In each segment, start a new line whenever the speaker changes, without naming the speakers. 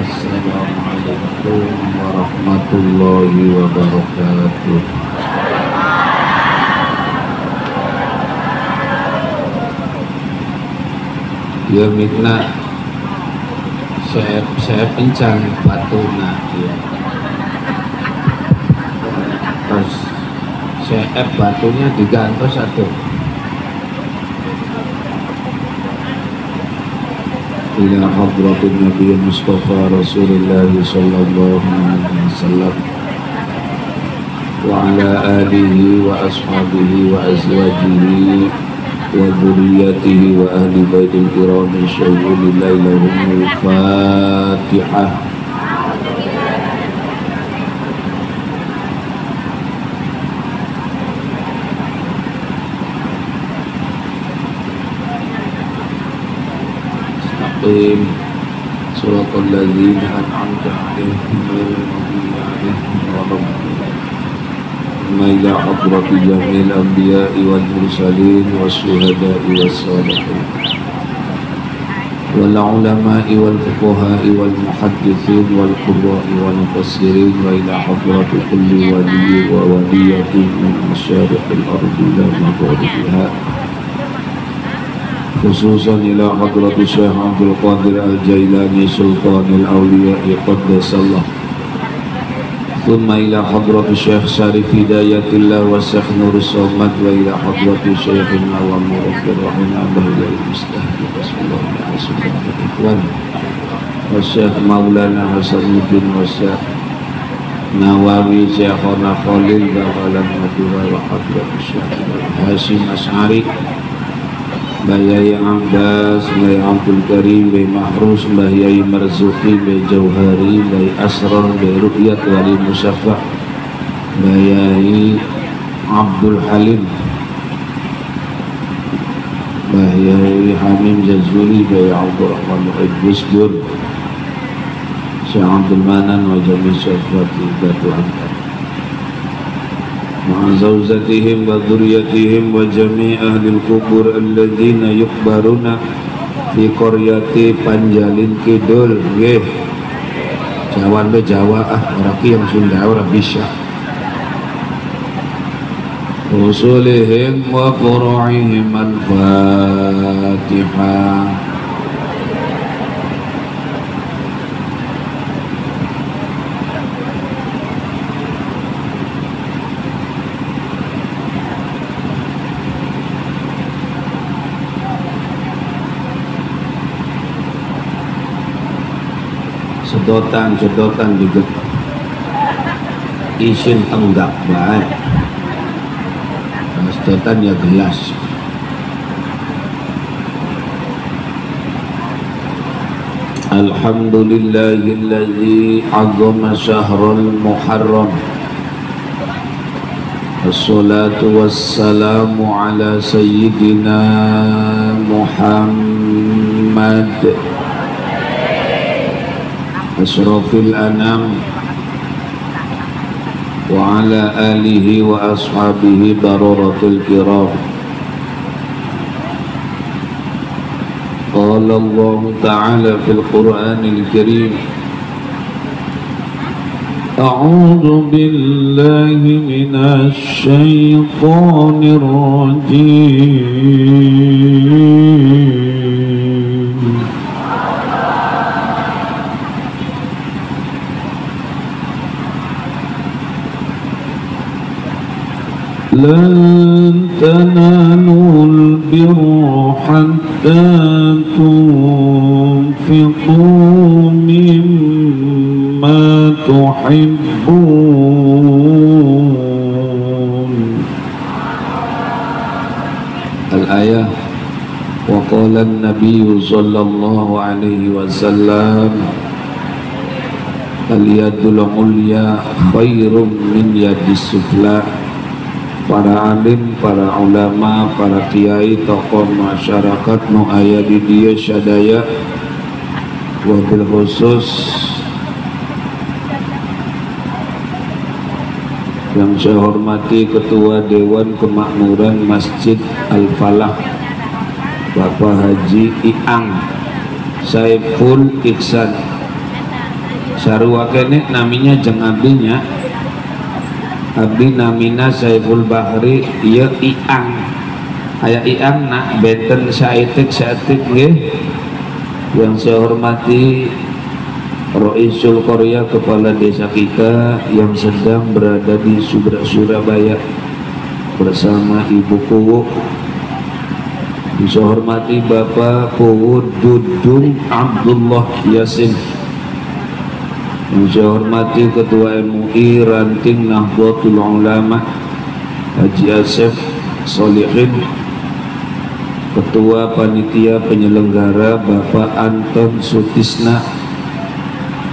Assalamualaikum warahmatullahi wabarakatuh. Ya mikna saya pencang batuna ya. Terus saya batunya digantos satu. Ila hadratin Nabi Mustafa Rasulullah sallallahu alaihi wasallam wa ala alihi wa ashabihi wa azwajihi wa dzurriyyatihi wa ahli baitil kiram syai'ulillahi lahumul fatihah. Suratul ladzina an'amta 'alaihim ghairil maghdubi 'alaihim waladdallin. Ila hadrati jami'il anbiya'i wal mursalin wasyuhada'i wassalihin wal ulama'i wal fuqaha'i wal muhaddithin wal qurra'i wal mufassirin wa ila hadrati kulli waliyyin wa waliyatin min masyariqil ardi ila magharibiha, khususan ila hadrati Syekh Abdul Qadir Al-Jailani Sultanil Awliya'i Qaddasallah, thumma ila hadrati Syekh Syarif Hidayatillah wa Syekh Nur Somad wa ila hadrati Syekhina wa Murabbir Rahina Bahiyal Mustahdi Rasulullah Rasulullah wa Syekh Maulana Hasanuddin wa Syekh Nawawi Syekhona Khalil Bakalan Madura wa hadrati Syekh Hasyim Asy'ari, Mbah Yai Abbas, Mbah Abdul Karim, Mbah Mahrus, Mbah Yai Marzuki, Mbah Jauhari, Mbah Asrar, Mbah Ruqyat Wali Musyafa, Mbah Yai Abdul Halim, Mbah Yai Hamim Jazuli, Mbah Abdul Rahman Muhib Gusdur, Syekh Abdul Manan wa Jami Syafati Batu Antar, مع زوجتهم وذريتهم وجميع أهل القبور الذين يقبرون في قرية Panjalin Kidul. Nggih. Jawan be Jawa ah, ora ki yang Sunda ora bisa. Usulihim wa furu'ihim al-Fatihah. Sedotan-sedotan juga isin tenggak baik. Sedotan ya gelas. Alhamdulillahilladzi 'azzama syahrul muharram. Assalatu wassalamu ala sayyidina Muhammad asrafil anam wa ala alihi wa ashabihi bararatul kiram. Qala Allah ta'ala fil Qur'anil Karim, a'udzu billahi minasy syaithanir rajim. لن تنالوا البر حتى تنفقوا مما تحبون. الآية. وقال النبي صلى الله عليه وسلم اليد العليا خير من يد السفلى. Para alim, para ulama, para kiai, tokoh masyarakat nu aya di dieu sadaya, wabil khusus yang saya hormati Ketua Dewan Kemakmuran Masjid Al-Falah Bapak Haji Iang Saiful Iksan. Sarua kene naminya jeung abdinya. Abdi namina Saiful Bahri ieu Iang. Aya Iang nak benten saeutik saeutik nggih. Yang saya hormati Roisul Korea, kepala desa kita yang sedang berada di Surabaya bersama Ibu Kuwu. Saya hormati Bapak Kuwu Dudung Abdullah Yasin. Yang saya hormati Ketua MUI Ranting Nahdlatul Ulama Haji Asep Solihin, Ketua Panitia Penyelenggara Bapak Anton Sutisna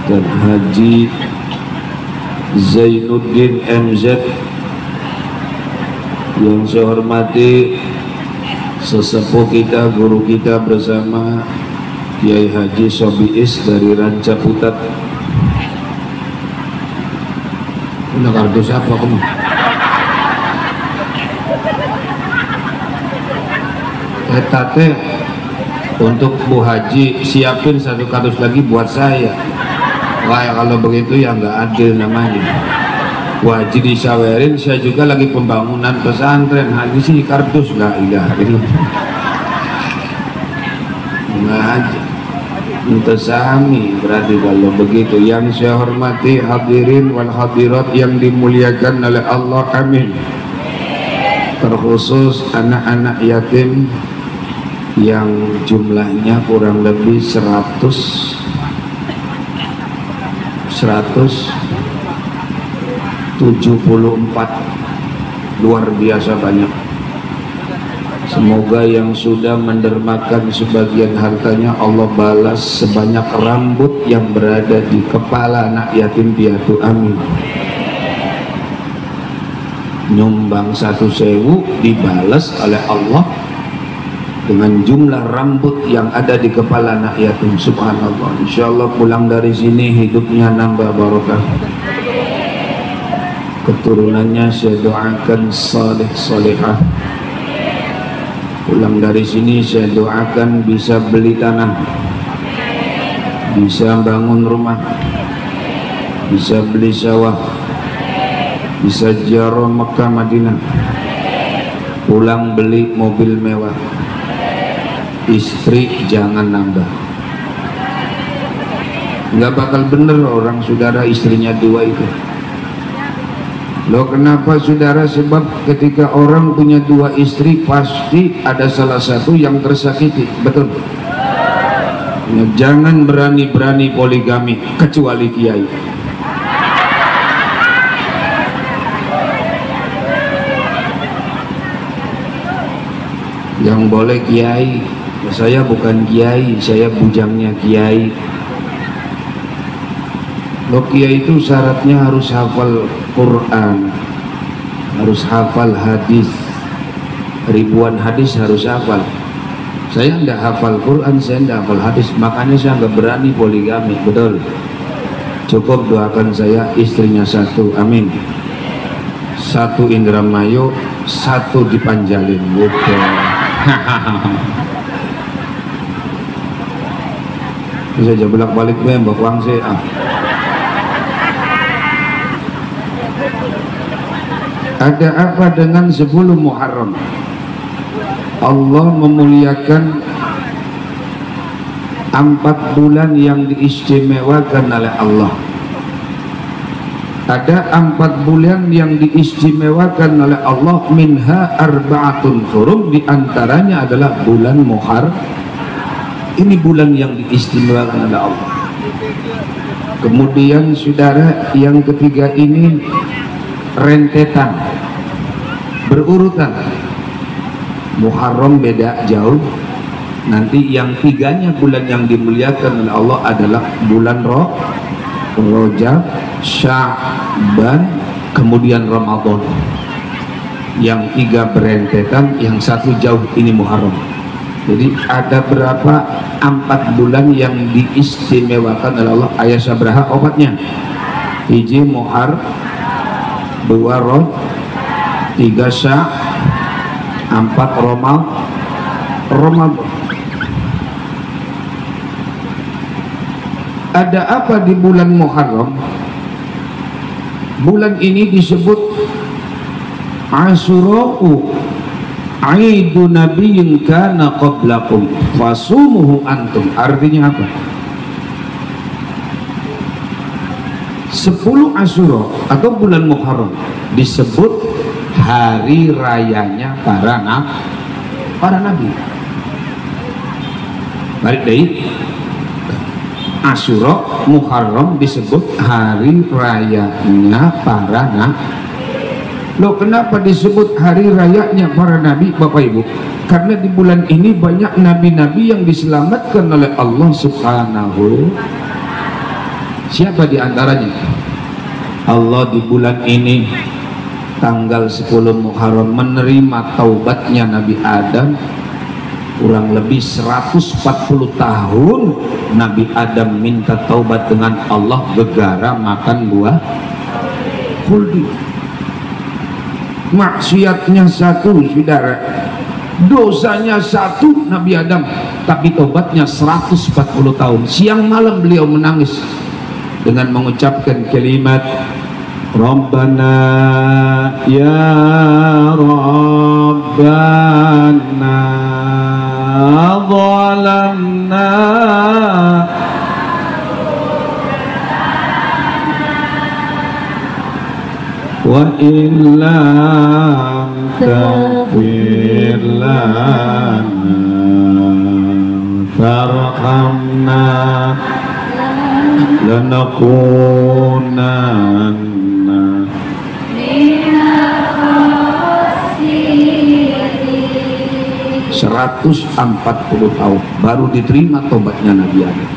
dan Haji Zainuddin MZ. Yang saya hormati sesepuh kita, guru kita bersama Kiai Haji Sobiis dari Rancaputat. Udah kartu siapa kamu? Eta teh untuk Bu Haji siapin satu kardus lagi buat saya. Wah, kalau begitu ya nggak adil namanya. Bu Haji disawerin, saya juga lagi pembangunan pesantren. Haji sih kardus nggak ilah gitu. Nggak aja. Sami berarti kalau begitu. Yang saya hormati hadirin wal hadirat yang dimuliakan oleh Allah, amin. Terkhusus anak-anak yatim yang jumlahnya kurang lebih 174, luar biasa banyak. Semoga yang sudah mendermakan sebagian hartanya Allah balas sebanyak rambut yang berada di kepala anak yatim piatu, amin. Nyumbang 1.000 dibalas oleh Allah dengan jumlah rambut yang ada di kepala anak yatim. Subhanallah. Insyaallah pulang dari sini hidupnya nambah barokah, keturunannya saya doakan saleh salehah. Pulang dari sini saya doakan bisa beli tanah, bisa bangun rumah, bisa beli sawah, bisa ziarah Mekah Madinah, pulang beli mobil mewah. Istri jangan nambah. Nggak bakal bener orang saudara istrinya dua itu. Loh kenapa saudara? Sebab ketika orang punya dua istri pasti ada salah satu yang tersakiti. Betul? Ya, jangan berani-berani poligami kecuali kiai. Yang boleh kiai. Ya, saya bukan kiai, saya bujangnya kiai. Loh kiai itu syaratnya harus hafal Quran, harus hafal hadis, ribuan hadis harus hafal. Saya tidak hafal Quran, saya tidak hafal hadis, makanya saya nggak berani poligami. Betul? Cukup doakan saya istrinya satu, amin. Satu Indramayu, satu di Panjalin. Bisa aja bolak-balik gue mbak Wangse. Ah. Ada apa dengan 10 Muharram? Allah memuliakan 4 bulan yang diistimewakan oleh Allah. Ada 4 bulan yang diistimewakan oleh Allah, minha arba'atun hurum, diantaranya adalah bulan Muharram. Ini bulan yang diistimewakan oleh Allah. Kemudian saudara, yang ketiga ini rentetan, berurutan. Muharram beda jauh. Nanti yang tiganya bulan yang dimuliakan oleh Allah adalah bulan Rajab, Sya'ban, kemudian Ramadan. Yang tiga berentetan, yang satu jauh ini Muharram. Jadi ada berapa? 4 bulan yang diistimewakan oleh Allah. Ayah sabraha obatnya. Hiji Muharram, 2 Rajab, 3 Sya, 4 Ramadan. Ada apa di bulan Muharram? Bulan ini disebut Asyura'u Aidu nabiyyin kana qablakum fasumuhu antum. Artinya apa? 10 Asyura atau bulan Muharram disebut hari rayanya para nabi. Balik dari Asyura, Muharram disebut hari rayanya para nabi. Loh, kenapa disebut hari rayanya para nabi, Bapak Ibu? Karena di bulan ini banyak nabi-nabi yang diselamatkan oleh Allah Subhanahu. Siapa di antaranya? Allah di bulan ini tanggal 10 Muharram menerima taubatnya Nabi Adam. Kurang lebih 140 tahun Nabi Adam minta taubat dengan Allah gegara makan buah khuldi. Maksiatnya satu, saudara, dosanya satu Nabi Adam, tapi tobatnya 140 tahun. Siang malam beliau menangis dengan mengucapkan kalimat Rabbana ya Rabbana zalamna wa illam taghfir lana tarhamna lanakunanna minal khasirin. 140 tahun baru diterima tobatnya Nabi Adam.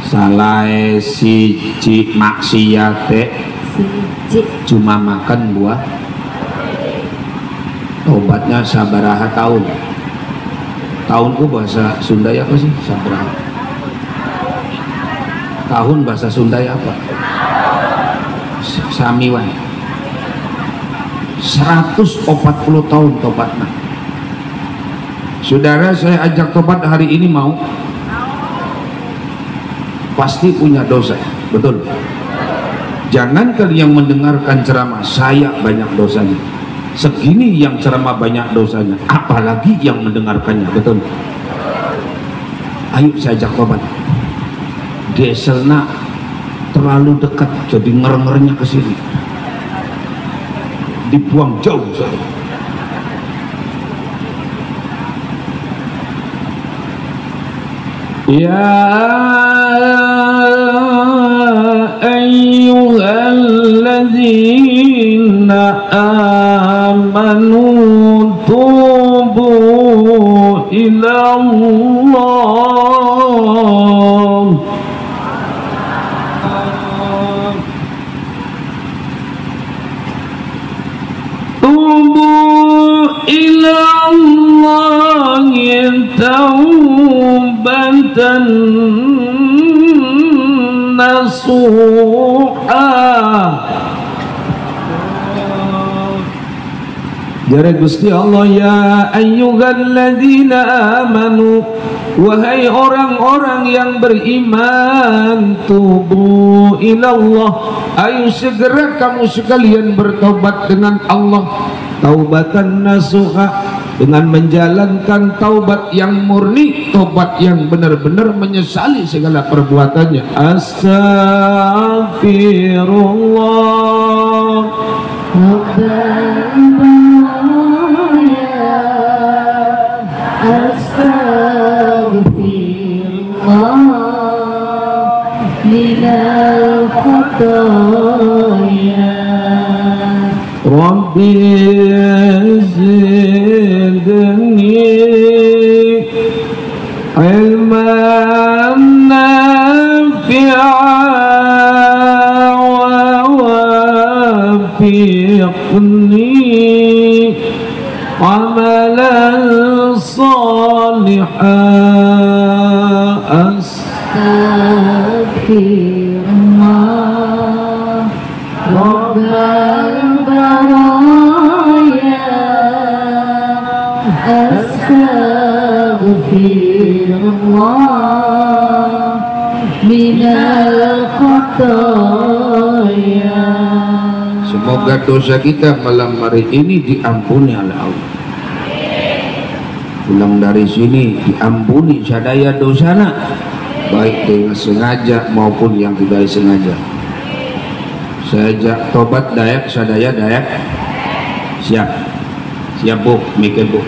Salah siji maksiate cuma makan buah, tobatnya sabaraha tahun. Tahunku bahasa Sunda ya apa sih? Sabaraha tahun bahasa Sunda ya apa? Sami wae. 140 tahun tobatnya. Saudara, saya ajak tobat hari ini mau? Pasti punya dosa, betul? Jangan kalian yang mendengarkan ceramah saya banyak dosanya, segini yang ceramah banyak dosanya, apalagi yang mendengarkannya, betul? Ayo saya ajak tobat. Geselna terlalu dekat, jadi nger-ngernya ke sini, dibuang jauh saya. Ya ayyuhalladzina amanu tubu ila Allah. Tubu ila Allah taubatan nasuha. Jare Gusti Allah, ya ayyuhalladzina amanu, wahai orang-orang yang beriman, tubu ilallah, ayo segera kamu sekalian bertobat dengan Allah, taubatan nasuha, dengan menjalankan taubat yang murni, taubat yang benar-benar menyesali segala perbuatannya. Astaghfirullah
astaghfirullah minal khataya.
Rabbi zidni ilman nafi'a wa wafiqni amalan salihan.
Astaghfirullah Rabbal baraya, astaghfirullah minal khotoya.
Semoga dosa kita malam hari ini diampuni oleh Allah. Pulang dari sini diampuni sadaya dosana, baik dengan sengaja maupun yang tidak sengaja. Saya ajak tobat dayak sadaya dayak. Siap. Siap bu, mikir bu.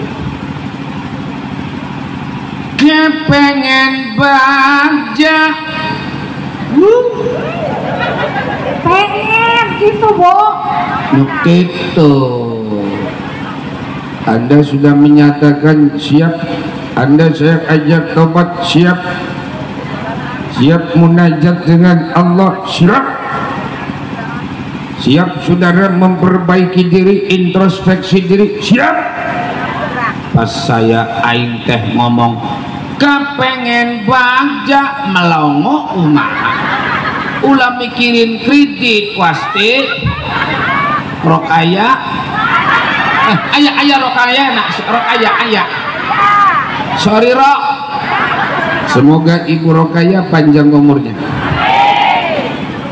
Kepengen bagja.
Pengen gitu bu.
Gitu. Anda sudah menyatakan siap. Anda saya ajak tobat siap. Siap munajat dengan Allah siap. Siap saudara memperbaiki diri, introspeksi diri siap. Pas saya aing teh ngomong kepengen bagja melongo umaha. Ulah mikirin kredit pasti rokaya. Ayah ayah rokaya nak rokaya ayah. Sorry rok. Semoga Ibu Rokaya panjang umurnya.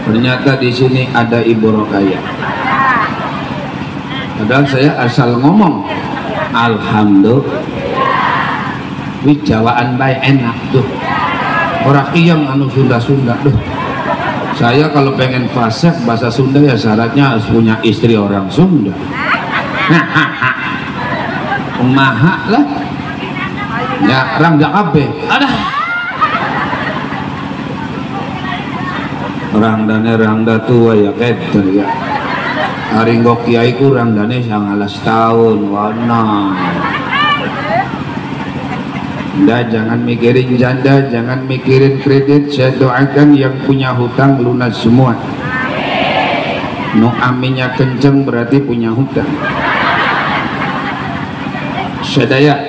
Ternyata di sini ada Ibu Rokaya. Padahal saya asal ngomong alhamdulillah. Wih Jawaan baik enak tuh. Orang iyang anu Sunda-Sunda tuh. Saya kalau pengen fasih bahasa Sunda ya syaratnya harus punya istri orang Sunda. Umaha lah. Ya rangga kabeh. Ada. Rangdane rangda tua ya keter ya. Hari nggo kiai ku rangdane 19 tahun wana. Anda jangan mikirin janda, jangan mikirin kredit. Saya doakan yang punya hutang lunas semua. Nu aminnya kenceng berarti punya hutang. Sadaya.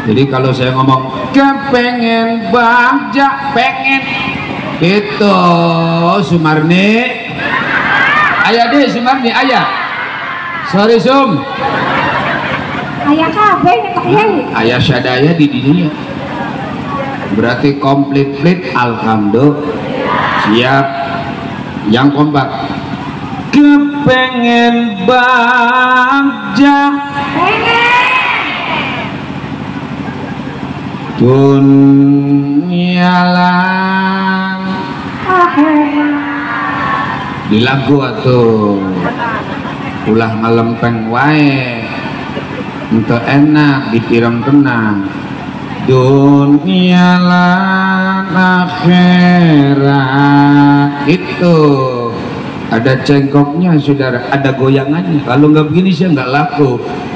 Jadi kalau saya ngomong kepengen bagja, pengen itu Sumarni. Ayah deh Sumarni, ayah. Sorry Sum.
Ayah kabeh Pak Kiai.
Ayah sadaya di dunia. Berarti komplit plit alhamdulillah. Siap. Yang kompak. Kepengen bagja.
Pengen.
Dunia lan
akhirat.
Di lagu atuh. Ulah ngalempeng wae. Untuk enak dipirang tenang. Dunia lan akhirat. Itu ada cengkoknya saudara, ada goyangannya. Kalau nggak begini saya nggak laku.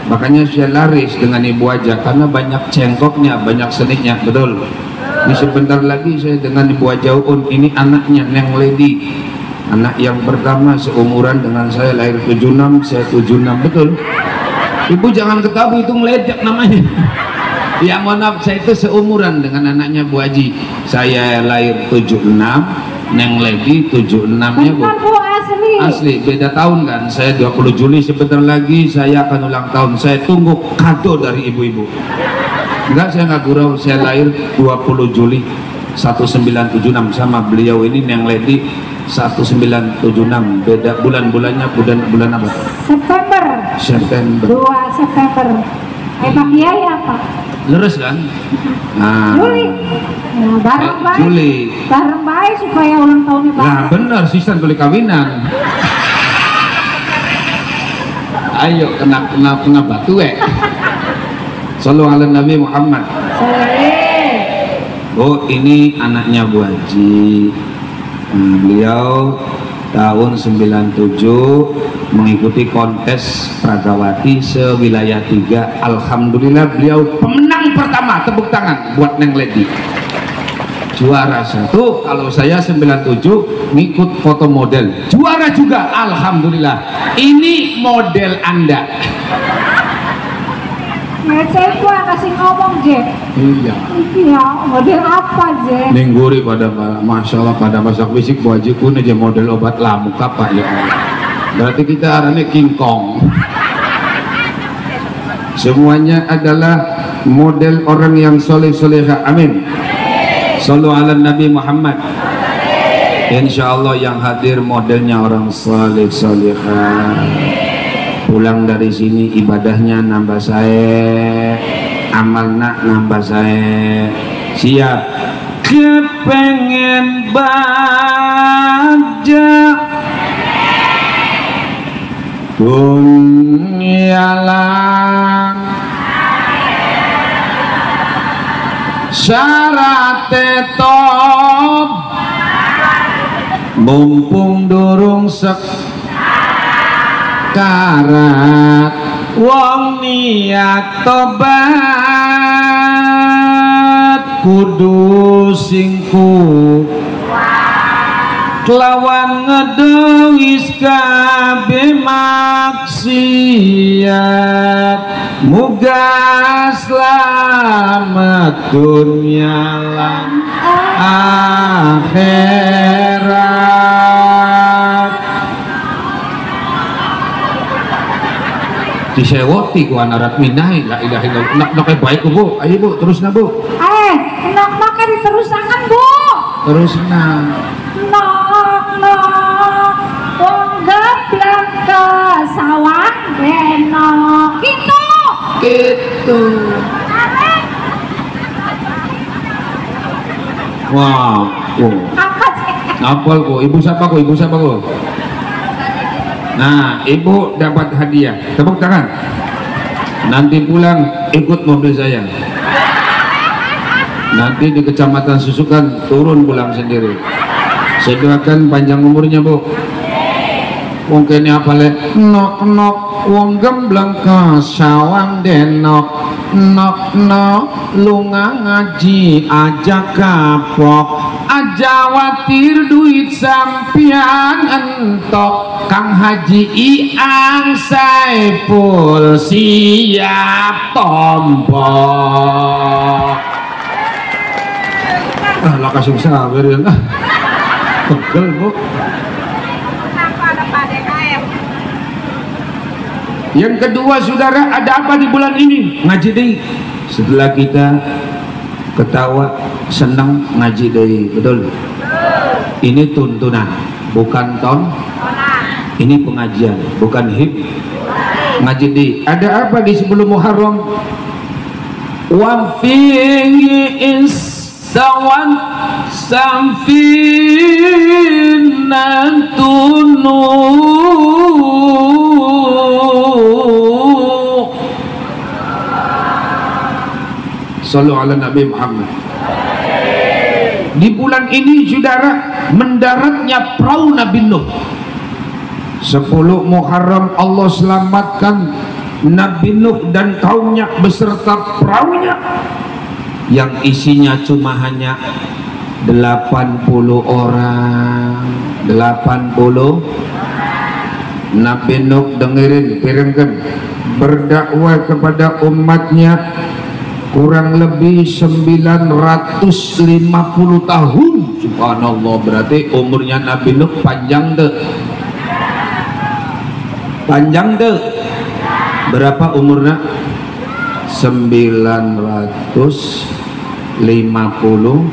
Makanya saya laris dengan ibu aja karena banyak cengkoknya, banyak seninya, betul. Ini sebentar lagi saya dengan Ibu Aja Uun, ini anaknya Neng Lady. Anak yang pertama seumuran dengan saya, lahir 76, saya 76, betul. Ibu jangan ketawa, itu ngeledek namanya. Ya mohon maaf, saya itu seumuran dengan anaknya Bu Haji. Saya lahir 76, Neng Lady 76-nya Bu.
Benar Bu, asli.
Asli, beda tahun kan. Saya 20 Juli, sebentar lagi saya akan ulang tahun. Saya tunggu kado dari ibu-ibu. Enggak, saya nggak gurau. Saya lahir 20 Juli 1976 sama beliau ini Neng Lady 1976. Beda bulan-bulannya, bulan apa?
September.
September.
2 September. Pak Kiai apa?
Lurus kan? Nah,
Juli. Nah, bareng baik.
Juli.
Bareng baik supaya ulang tahunnya bareng.
Nah, bener, sisan beli kawinan. Ayo kena batu eh. Sallu ala Nabi Muhammad. Oh, ini anaknya Bu Haji. Nah, beliau tahun 97 mengikuti kontes Pragawati sewilayah 3. Alhamdulillah beliau pemenang pertama. Tepuk tangan buat Neng Lady. Juara 1. Kalau saya 97 ngikut foto model, juara juga. Alhamdulillah. Ini model Anda.
Ngecek gua kasih ngomong Je.
Iya.
Iya, model apa Je?
Ningguri pada Masya Allah pada masak fisik Bu Haji pun aja model obat lamuk apa ya. Berarti kita arahnya King Kong. Semuanya adalah model orang yang soleh soleha. Amin. Sallu ala Nabi Muhammad. Insya Allah yang hadir modelnya orang saleh salihah. Pulang dari sini ibadahnya nambah saya, amalna nambah saya. Siap. Kepengen baca dunia lang syarat top mumpung durung sekarat wong niat tobat kudu singku kelawan ngedewis kabeh maksiat muga selamat dunya lan akhirat. Disewoti ku anak minai la ilaha illallah. Nak nak baik ku Bu, ayo Bu terusna Bu.
Nak nak diterusakan Bu.
Terusna.
Nok nok wong geblek ke sawah denok gitu.
Gitu. Wah, wow. Napol kok, ibu siapa kok, ibu siapa kok? Nah, ibu dapat hadiah. Tepuk tangan. Nanti pulang ikut mobil saya. Nanti di Kecamatan Susukan turun pulang sendiri. Saya doakan panjang umurnya, Bu. Wong kene apa le? Nok nok wong gembleng ke sawang denok. Nok nok lunga ngaji aja kapok. Aja watir duit sampian entok. Kang Haji Iang Saiful siap tombok. Ah, lah kasih sabar ya. Ah, pegel Bu. Yang kedua saudara, ada apa di bulan ini? Ngaji deh. Setelah kita ketawa, senang ngaji deh, betul? Ini tuntunan, bukan ton. Ini pengajian, bukan hip. Ngaji deh. Ada apa di sebelum Muharram? Wa fihi istawan samfinatun Sallu ala Nabi Muhammad. Di bulan ini saudara mendaratnya perahu Nabi Nuh. 10 Muharram Allah selamatkan Nabi Nuh dan kaumnya beserta perahunya yang isinya cuma hanya 80 orang. 80. Nabi Nuh dengerin, piringkan, berdakwah kepada umatnya kurang lebih 950 tahun. Subhanallah, berarti umurnya Nabi Nuh panjang deh. Panjang deh. Berapa umurnya? 950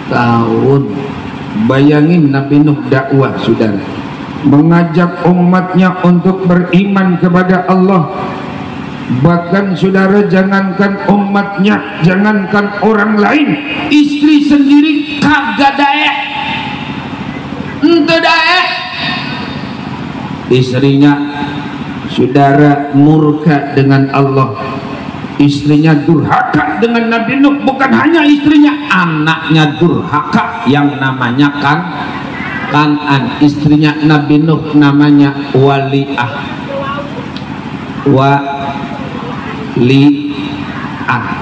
tahun. Bayangin Nabi Nuh dakwah saudara, mengajak umatnya untuk beriman kepada Allah. Bahkan saudara, jangankan umatnya, jangankan orang lain, istri sendiri kagak daek, ente daek. Istrinya saudara murka dengan Allah, istrinya durhaka dengan Nabi Nuh. Bukan hanya istrinya, anaknya durhaka yang namanya Kanan. Istrinya Nabi Nuh namanya Waliah. Waliah.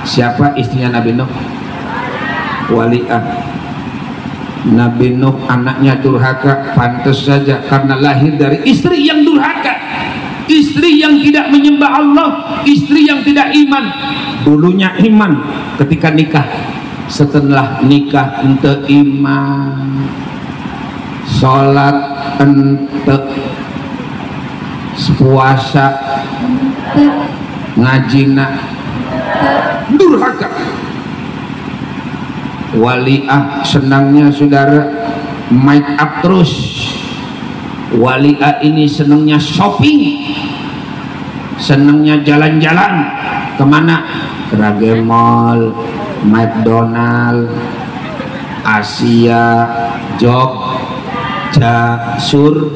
Siapa istrinya Nabi Nuh? Waliah. Nabi Nuh anaknya durhaka, pantas saja karena lahir dari istri yang durhaka, istri yang tidak menyembah Allah, istri yang tidak iman. Dulunya iman ketika nikah, setelah nikah ente iman, sholat ente, puasa ngaji nak, durhaka. Waliah senangnya saudara Make up terus. Walia ini senangnya shopping, senangnya jalan-jalan. Kemana? Kerage Mall, McDonald, Asia, Jogja, Sur,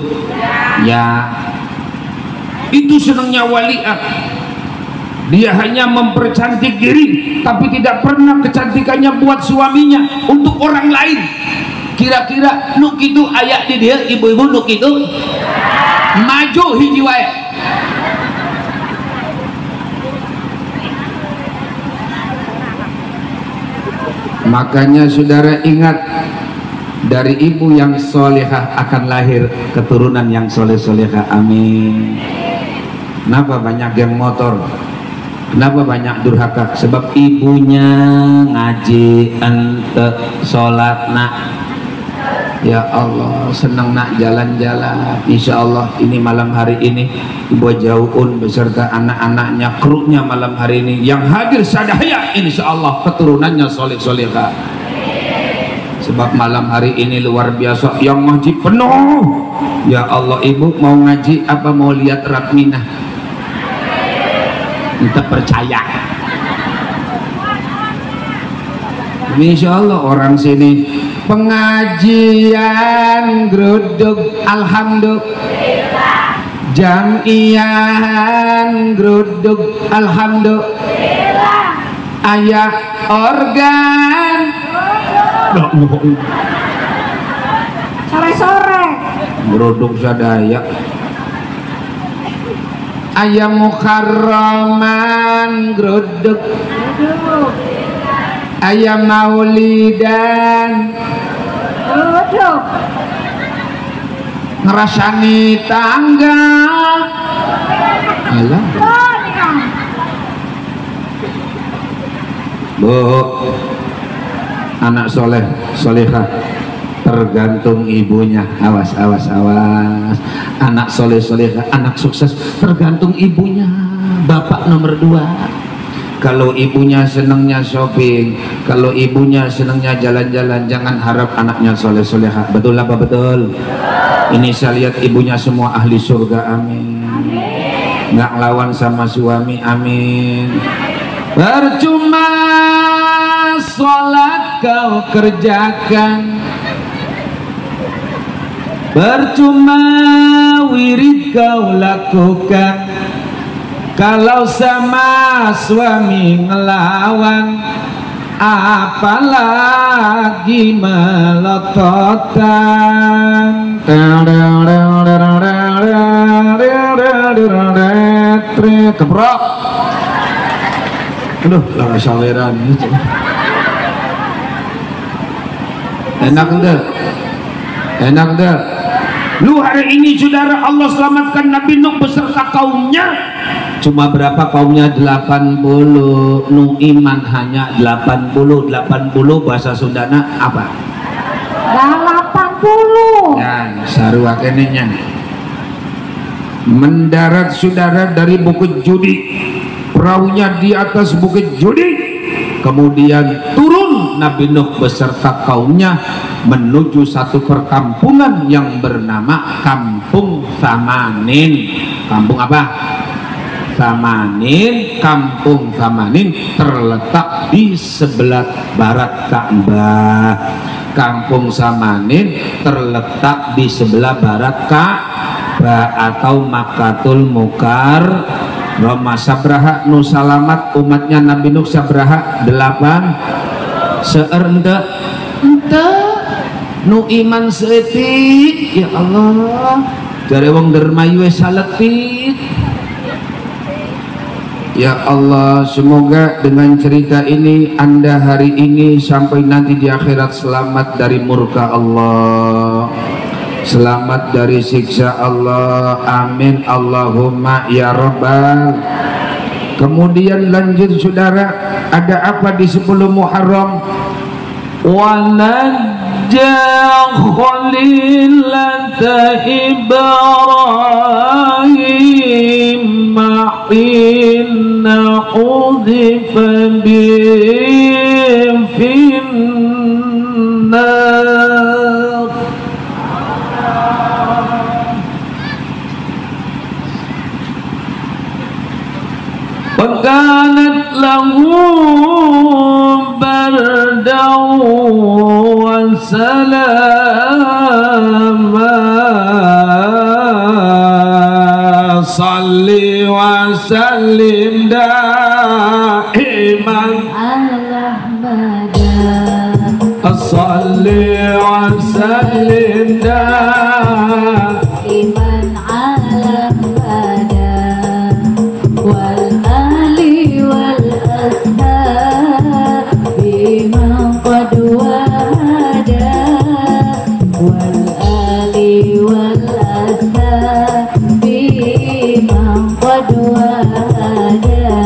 ya. Itu senangnya walia. Dia hanya mempercantik diri, tapi tidak pernah kecantikannya buat suaminya, untuk orang lain. Kira-kira nuk itu ayak di dia, ibu-ibu nuk itu maju hiji wae. Makanya saudara ingat, dari ibu yang solehah akan lahir keturunan yang soleh-solehah. Amin. Kenapa banyak yang motor? Kenapa banyak durhaka? Sebab ibunya ngaji ente sholat nak. Ya Allah, senang nak jalan-jalan. Insya Allah ini malam hari ini Ibu Jauun beserta anak-anaknya, krunya malam hari ini yang hadir sadaya, insya Allah keturunannya soleh-solehah. Sebab malam hari ini luar biasa, yang ngaji penuh. Ya Allah, ibu mau ngaji apa mau lihat Ratminah? Kita percaya. Insya Allah orang sini pengajian geruduk alhamdulillah, jamian geruduk alhamdulillah, ayah organ
sore-sore
geruduk sadaya, ayam mukarraman geruduk, ayam maulidan
geruduk,
ngerasani tangga. Alah. Bu, anak soleh solehah tergantung ibunya. Awas awas awas. Anak soleh solehah, anak sukses tergantung ibunya. Bapak nomor 2. Kalau ibunya senangnya shopping, kalau ibunya senangnya jalan-jalan, jangan harap anaknya soleh-soleha. Betul apa betul? Ini saya lihat ibunya semua ahli surga, amin. Nggak ngelawan sama suami, amin. Percuma sholat kau kerjakan, percuma wirid kau lakukan, kalau sama suami ngelawan, apalagi melototan. Keprok. Aduh, lah saweran. Enak enggak? Enak enggak? Lu hari ini saudara, Allah selamatkan Nabi Nuh beserta kaumnya. Cuma berapa kaumnya? 80. Nu iman hanya 80. 80 bahasa Sundana apa?
80.
Ya, sarua kenenya. Mendarat saudara dari Bukit Judi. Perahunya di atas Bukit Judi. Kemudian turun Nabi Nuh beserta kaumnya menuju satu perkampungan yang bernama Kampung Samanin. Kampung apa? Samanin. Kampung Samanin terletak di sebelah barat Ka'bah. Kampung Samanin terletak di sebelah barat Ka'bah atau Makkatul Mukarramah. Sabraha nu salamat umatnya Nabi Nuh sabraha 8 seueur henteu henteu nu iman seetik. Ya Allah, jare wong dermayu we saletik. Ya Allah, semoga dengan cerita ini Anda hari ini sampai nanti di akhirat selamat dari murka Allah, selamat dari siksa Allah. Amin Allahumma ya Rabbal. Kemudian lanjut saudara, ada apa di 10 Muharram? Walajja khalilata Ibrahim hina udhifa bi finnar. salama salli wa sallim daiman
ala Ahmad
salli wa sallim
daiman ala Ahmad wal ali wal ashabi man qad wahada wal ali wal ashabi man qad wahada.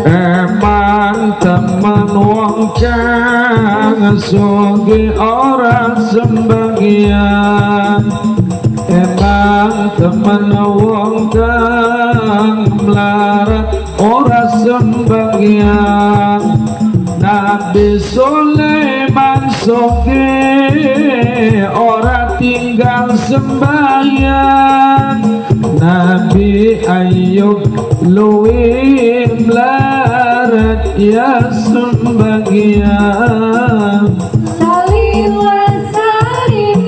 Eman temen wong kang sugih ora sembahyang, emang temen wong kang melarat ora sembahyang. Nabi Sulaiman sugih ora tinggal sembahyang, Nabi Ayub luwih melarat ya sembahyang.
Salli wa sallim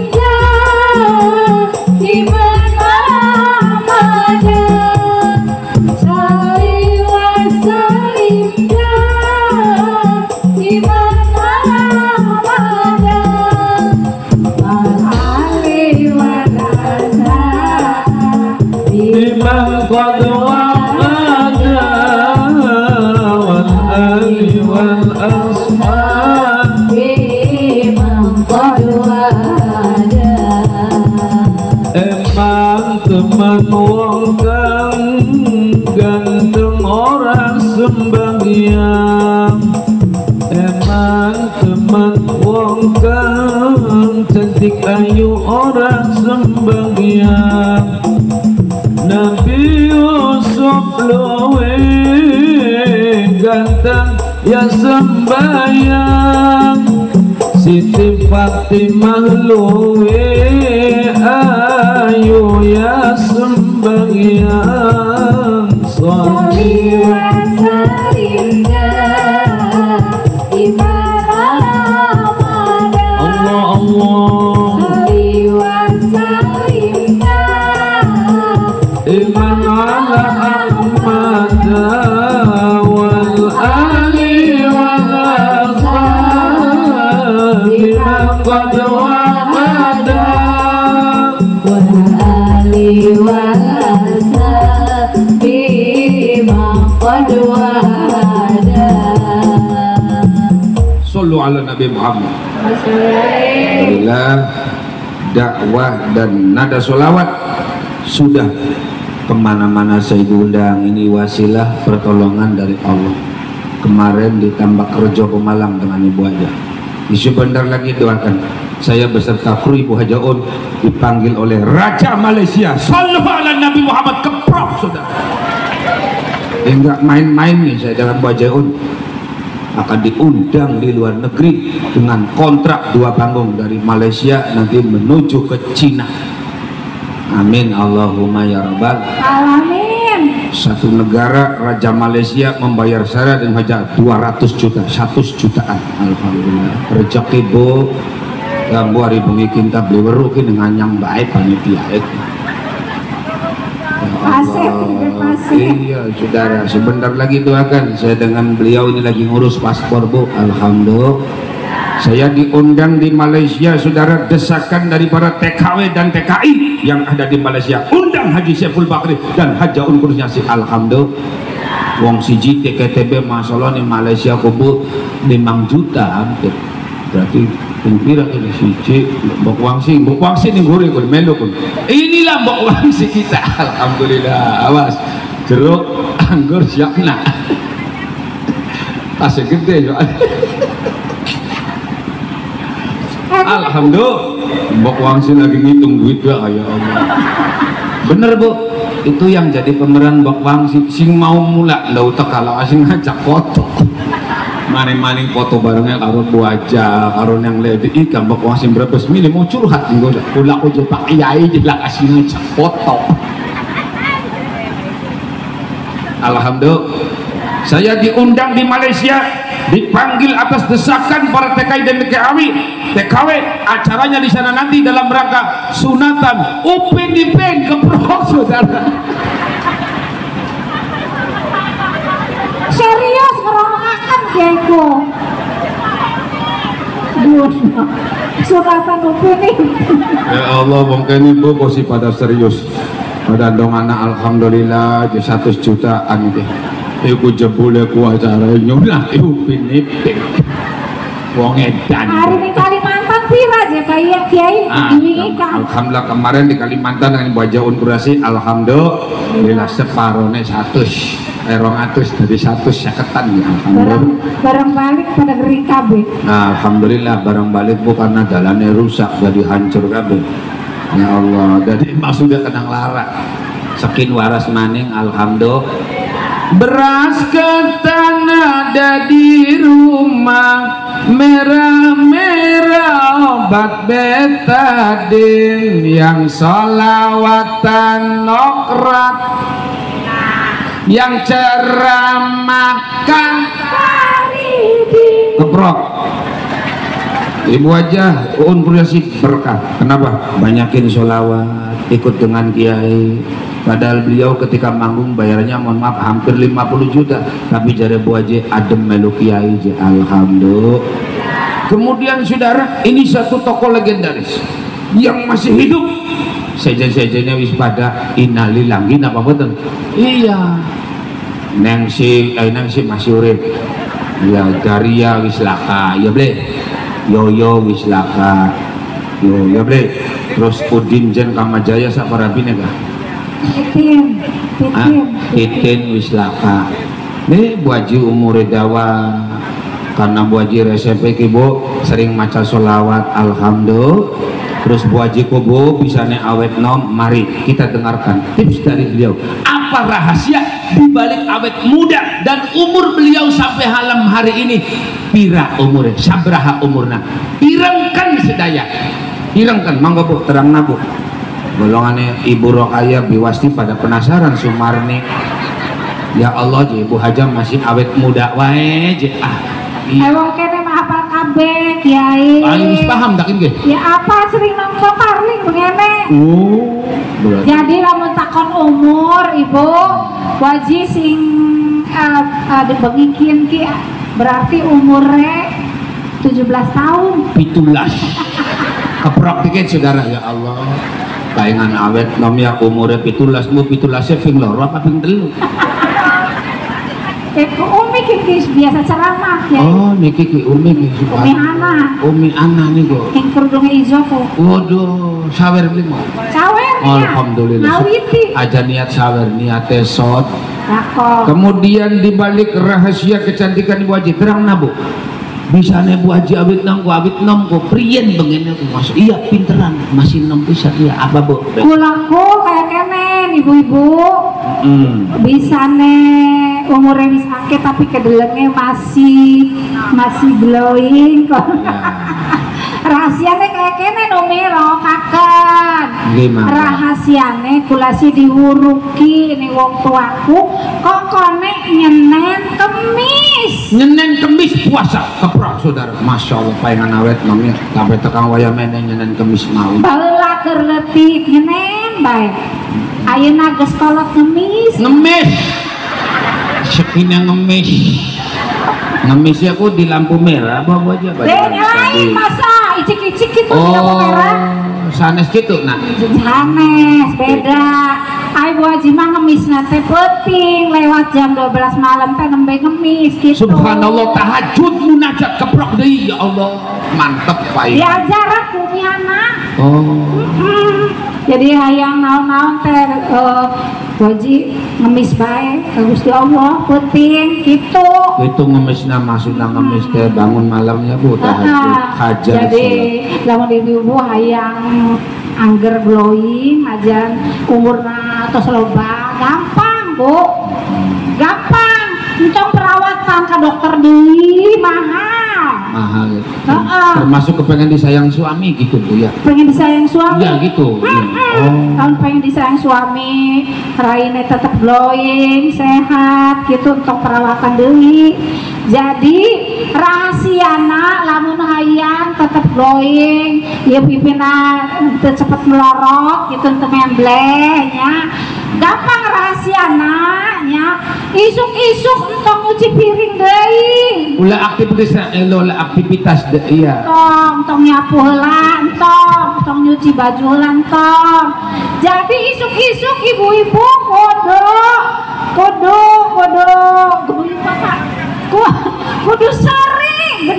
daiman Ahmad, salli wa sallim daiman Ahmad wal ali wal ashabi
man qad wa'ada wal ali wal ashabi
man qad wa'ada.
Emang temen wong kang ganteng ora sembahyang, emang temen wong kang cantik ayu ora sembahyang. Nabi Yusuf luwih ganteng ya sembahyang, Siti Fatimah luwih ayu ya sembahyang.
Salli wa sallim daiman Ahmad,
Allah Allah,
salli wa sallim
daiman ala Ahmad wal ali wal ashabi man qad wa'ada
wal ali wal ashabi man qad wa'ada.
Sallu ala Nabi Muhammad. Alhamdulillah, dakwah dan nada sholawat sudah kemana-mana saya diundang. Ini wasilah pertolongan dari Allah. Kemarin di Tambak Rejo Pemalang dengan Ibu Haja. Isu bentar lagi doakan saya beserta kru Ibu Haja Un dipanggil oleh Raja Malaysia. Sallu ala Nabi Muhammad, keprok saudara. Enggak main-main nih saya dengan Bu Haja Un. Akan diundang di luar negeri dengan kontrak 2 panggung dari Malaysia nanti menuju ke Cina. Amin Allahumma ya rabbal
alamin.
Satu negara Raja Malaysia membayar saya dan hanya 200 juta, 100 jutaan. Alhamdulillah. Rezeki Bu, gambu hari bengi kinta beli weruh ki dengan yang baik panitia. Iya saudara, sebentar lagi doakan saya dengan beliau ini lagi ngurus paspor Bu. Alhamdulillah. Saya diundang di Malaysia saudara, desakan dari para TKW dan TKI yang ada di Malaysia, undang Haji Saiful Bakri dan Haja Un Kurniasih. Alhamdulillah. Wong siji TKTB masalah di Malaysia kubu 5 juta hampir. Berarti pira ini siji Mbok Wangsi, Mbok Wangsi ning gure kun melu kun. Inilah Mbok Wangsi kita. Alhamdulillah. Awas jeruk anggur siap nak. Tasnya gede yo. Alhamdulillah. Mbok Wangsi lagi ngitung duit gak ya Allah. Bener Bu, itu yang jadi pemeran Mbok Wangsi sing mau mula lau tekala sing ngajak foto. Maning-maning foto barengnya karo Bu Haja, karo yang lady ikan Mbok Wangsi brebes milih mau curhat nggo kula ojo Pak Kiai jelas kasih ngajak foto. Alhamdulillah. Saya diundang di Malaysia, dipanggil atas desakan para TKI dan TKW, acaranya di sana nanti dalam rangka sunatan Upin Ipin keprok saudara.
Serius ngerongakan kiaiku. Sunatan Upin Ipin.
Ya Allah, mungkin ibu kok sih pada serius. Pada dong anak alhamdulillah 100 jutaan itu. Iku jebule ku acara nyunat Upin Ipin. Wong edan.
Hari di Kalimantan pira aja kayak kiai diwingi kan.
Alhamdulillah kemarin di Kalimantan dengan Baja Unkurasi alhamdulillah separone 100. 200 dari 100 seketan ya alhamdulillah.
Barang balik pada gering kabeh.
Nah, alhamdulillah barang balik bu karena jalannya rusak jadi hancur kabeh. Ya Allah, jadi maksudnya kenang lara. Sekin waras maning alhamdulillah. Beras ketan ada di rumah, merah-merah obat betadin, yang solawatan nokrat, yang ceramah Kang keprok. Ibu aja Uun berkah. Kenapa? Banyakin sholawat, ikut dengan kiai. Padahal beliau ketika manggung bayarnya mohon maaf hampir 50 juta, tapi jare Bu Haji adem melu kiai je alhamdulillah. Kemudian saudara, ini satu tokoh legendaris yang masih hidup. Sejen-sejennya wis pada innalillahi napa mboten? Iya. Neng si masih urip. Ya Daria wis laka, ya ble. Yoyo wis laka. Yo ya ble. Terus Udin Jen Kamajaya sak parabine kah?
Titin,
Titin wis laka. Nih Bu Haji umure dawa. Karena Bu Haji resep ki Bu sering maca sholawat alhamdulillah. Terus Bu Haji kubu bisane awet nom, mari kita dengarkan tips dari beliau. Apa rahasia dibalik awet muda dan umur beliau sampai halam hari ini? Pira umurnya, sabraha umurna. Pirangkan sedaya. Pirangkan, mangga Bu, terangna Bu. Golongane Ibu Rokaya Biwasti pada penasaran Sumarni. Ya Allah, Ibu Hajah masih awet muda wae je. Ah.
Iya. Wong kene mah hafal kabeh, Kiai.
Ayo wis paham tak nggih?
Ya apa sering nonton parling bengene.
Oh, berarti.
Jadi lamun takon umur Ibu, wajib sing dibengikin ki berarti umure 17 tahun.
17. Keprok dikit saudara ya Allah. Palingan awet nom ya umure 17, mu 17 ping loro apa ping 3?
Umi ki biasa ceramah ya.
Oh, niki ki Umi ki
Umi Ana.
Umi Ana niku.
Ing kerudunge ijo kok.
Waduh, sawer beli mau.
Sawer.
Alhamdulillah.
Ngawiti.
Aja niat sawer, niate sot.
Lakon.
Kemudian dibalik rahasia kecantikan Ibu Haji, terang na Bu. Bisane Bu Haji awit nang ku awit nom ku priyen bengene ku masuk. Iya pinteran masih nom pisan iya apa Bu?
Kulaku kayak kenen ibu-ibu. Bisane umurnya wis akeh tapi kedelenge masih glowing kok.
Ya.
Rahasiane kayak kene Umi rokaken. Rahasiane kula si diwuruki ning wong tuaku kok kone nyenen kemis.
Nyenen kemis puasa keprok saudara. Masya Allah palingan awet namanya sampai tekang wayah mene nyenen kemis mau.
Baheula keur leutik nyenen bae. Ayeuna geus kolot ngemis.
Ngemis. Sekina ngemis. Ngemisnya aku di lampu merah apa aja.
Lain masa icik-icik gitu di lampu merah.
Sanes gitu nah.
Sanes beda. Ai Bu Haji mah ngemis nate peuting lewat jam 12 malam teh nembe ngemis gitu.
Subhanallah tahajud munajat keprok deui ya Allah. Mantep pae.
Diajar aku mi anak.
Oh.
Jadi hayang naon-naon teh Bu Haji ngemis bae ka Gusti Allah peuting gitu.
Itu ngemisna maksudna ngemis teh bangun malamnya Bu tahajud hajat.
Jadi lamun ibu-ibu hayang angger glowing aja umurna tos loba gampang Bu. Gampang. Entong perawatan ka dokter deui mahal.
Mahal. Termasuk kepengen disayang suami gitu Bu ya.
Pengen disayang suami.
Iya gitu. Oh.
Tahun pengen disayang suami, raine tetap glowing, sehat gitu untuk perawatan deui. Jadi rahasiana lamun hayang tetap glowing, ya pipina teu cepet melorot gitu teu membleh nya. Gampang rahasiana nya. Isuk-isuk entong nyuci piring deui.
Ulah aktivitas ulah aktivitas iya.
Entong, entong nyapu heula, entong, entong nyuci baju heula entong. Jadi isuk-isuk ibu-ibu kudu kudu Bapak. Kudu sering 65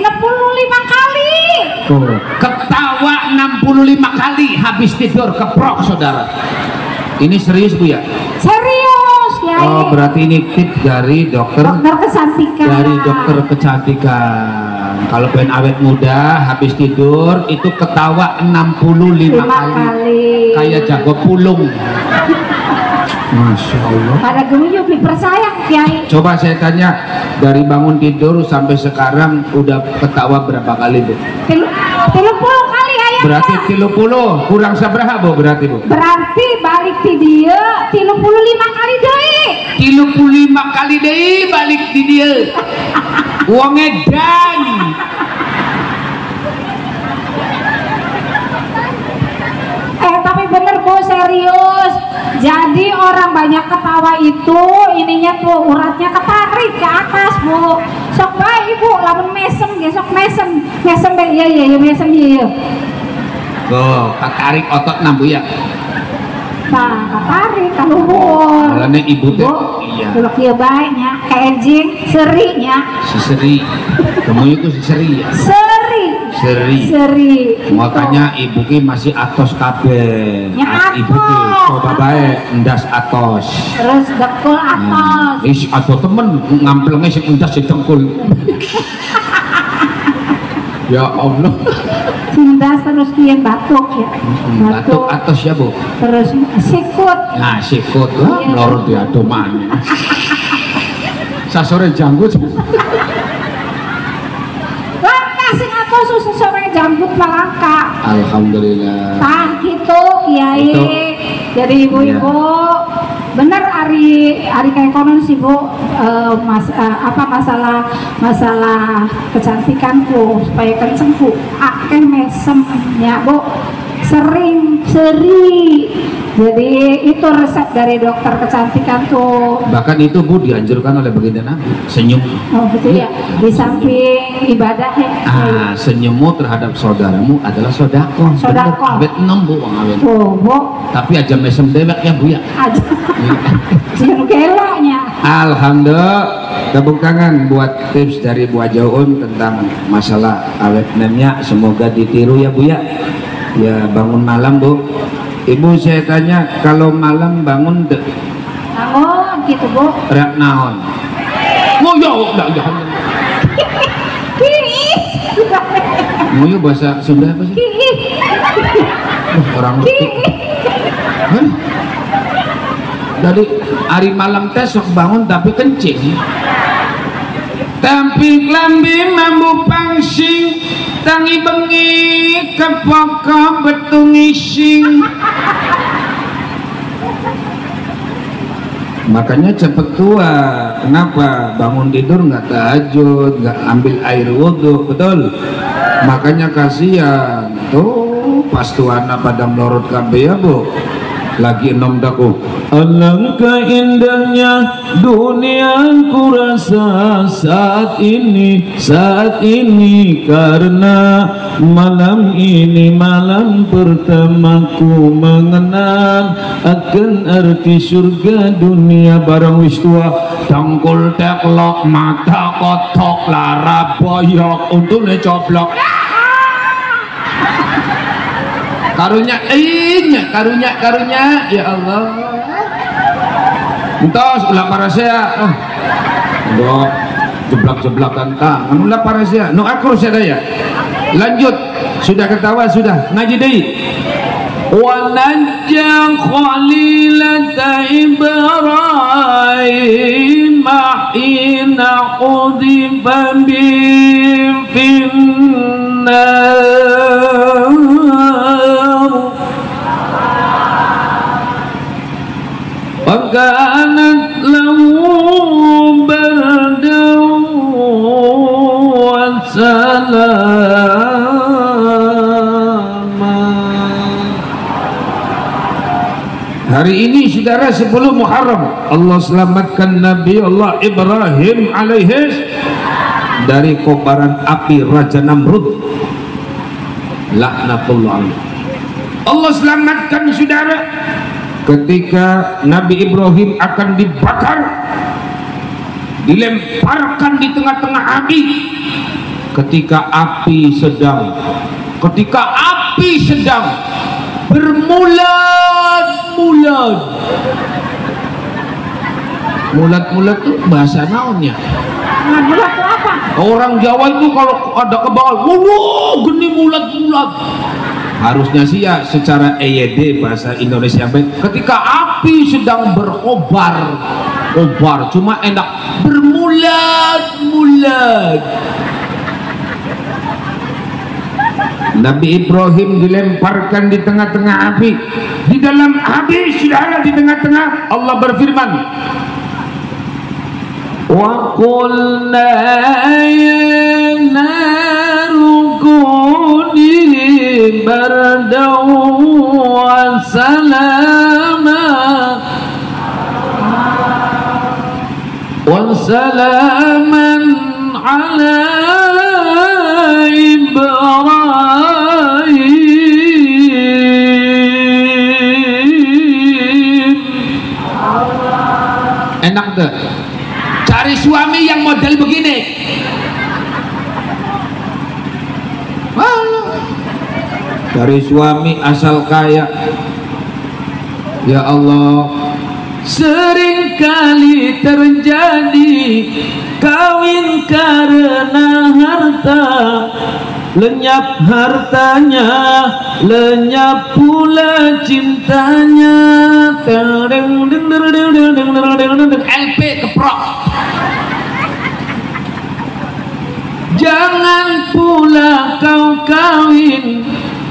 kali.
Tuh, ketawa 65 kali habis tidur keprok saudara. Ini serius Bu ya?
Serius ya.
Oh, berarti ini tip dari dokter.
Dokter kecantikan.
Dari dokter kecantikan. Kalau pengen awet muda habis tidur itu ketawa 65 kali. Kayak jago pulung. Masya Allah.
Pada gemuyu beli persayang Kiai.
Coba saya tanya, dari bangun tidur sampai sekarang udah ketawa berapa kali Bu?
30 kali ayah.
Berarti 30 kurang sabaraha Bu berarti Bu?
Berarti balik di dia 35 kali deui.
35 kali deui balik di dia. Wong edan.
Tapi bener Bu, serius. Jadi orang banyak ketawa itu ininya tuh uratnya ketarik ke atas Bu. Sok bae Ibu lamun mesem ge sok mesem. Mesem bae iya iya mesem iya.
Tuh, ketarik otot nah Bu ya.
Nah, ketarik ka luhur.
Malane ibu teh iya.
Tulok ieu bae nya, kaenjing seri nya.
Si seri. Kamu itu si seri ya.
Seri.
Seri.
Seri.
Makanya ibu ki masih atos kabeh. Ibu ki coba bae endas atos.
Terus dengkul atos.
Is atos temen ngamplenge sing endas sing dengkul. Ya Allah.
Endas terus kieu batuk ya.
Batuk atos ya Bu.
Terus sikut.
Nah, sikut lah melorot diadu maneh. Sasore janggut.
Susu sore jambut malangka.
Alhamdulillah.
Tah gitu Kiai.
Itu.
Jadi ibu-ibu
ya.
Bener ari kayak konon sih Bu, apa masalah kecantikanku supaya kencengku akeh mesem ya Bu. Sering seri. Jadi itu resep dari dokter kecantikan tuh.
Bahkan itu Bu dianjurkan oleh baginda Nabi, senyum.
Oh betul ya. Di samping ibadah ya.
Ah, senyummu terhadap saudaramu adalah sodakoh.
Sodakoh.
Awet enom Bu, wong awet.
Oh, Bu.
Tapi aja mesem dewek ya Bu ya.
Aja. Jangan kelaknya.
Alhamdulillah. Tepuk tangan buat tips dari Bu Ajaun tentang masalah awet nemnya. Semoga ditiru ya Bu ya. Ya bangun malam Bu. Ibu saya tanya, kalau malam bangun deh.
Bangun gitu Bu.
Rek naon? Ngoyo, enggak enggak. Ngoyo bahasa Sunda apa sih? Orang ngerti. Hah? Jadi hari malam teh sok bangun tapi kencing. Tapi klambi mambu pangsing, tangi bengi kepoko betung ising. Makanya cepet tua. Kenapa? Bangun tidur nggak tahajud, nggak ambil air wudhu, betul? Makanya kasihan tuh pas tuana pada melorot kabeh ya Bu. Lagi enom daku.
Alangkah indahnya dunia ku rasa saat ini karena malam ini malam pertamaku mengenal akan arti surga dunia. Barang wis tua
dengkul teklok mata kotok lara boyok untune coblok. Karunya inya karunya karunya ya Allah. Entos ulah parasea. Oh. Enggak jeblak-jeblakan tangan ulah parasea. Nu akur sadaya. Lanjut, sudah ketawa sudah ngaji deui.
Wa najja khalilata Ibrahim hina qudifa bi finnar wa kanat lahu bardan wa salama.
Hari ini saudara 10 Muharram, Allah selamatkan Nabi Allah Ibrahim alaihis dari kobaran api Raja Namrud laknatullah alaih. Allah selamatkan saudara ketika Nabi Ibrahim akan dibakar, dilemparkan di tengah-tengah api. Ketika api sedang bermulat-mulat. Mulat-mulat tuh bahasa naonnya?
Mulat tuh apa?
Orang Jawa itu kalau ada kebakaran, wuh, geni mulat-mulat. Harusnya sih ya secara EYD bahasa Indonesia baik. Ketika api sedang berkobar, kobar cuma enak bermulat-mulat. Nabi Ibrahim dilemparkan di tengah-tengah api. Di dalam api saudara, di tengah-tengah Allah berfirman,
wa qulna ya naru kuni bardan wa salama wa salaman ala Ibrahim.
Enak tuh cari suami yang model begini. Cari suami asal kaya. Ya Allah,
seringkali terjadi kawin karena harta, lenyap hartanya, lenyap pula cintanya.
LP keprok.
Jangan pula kau kawin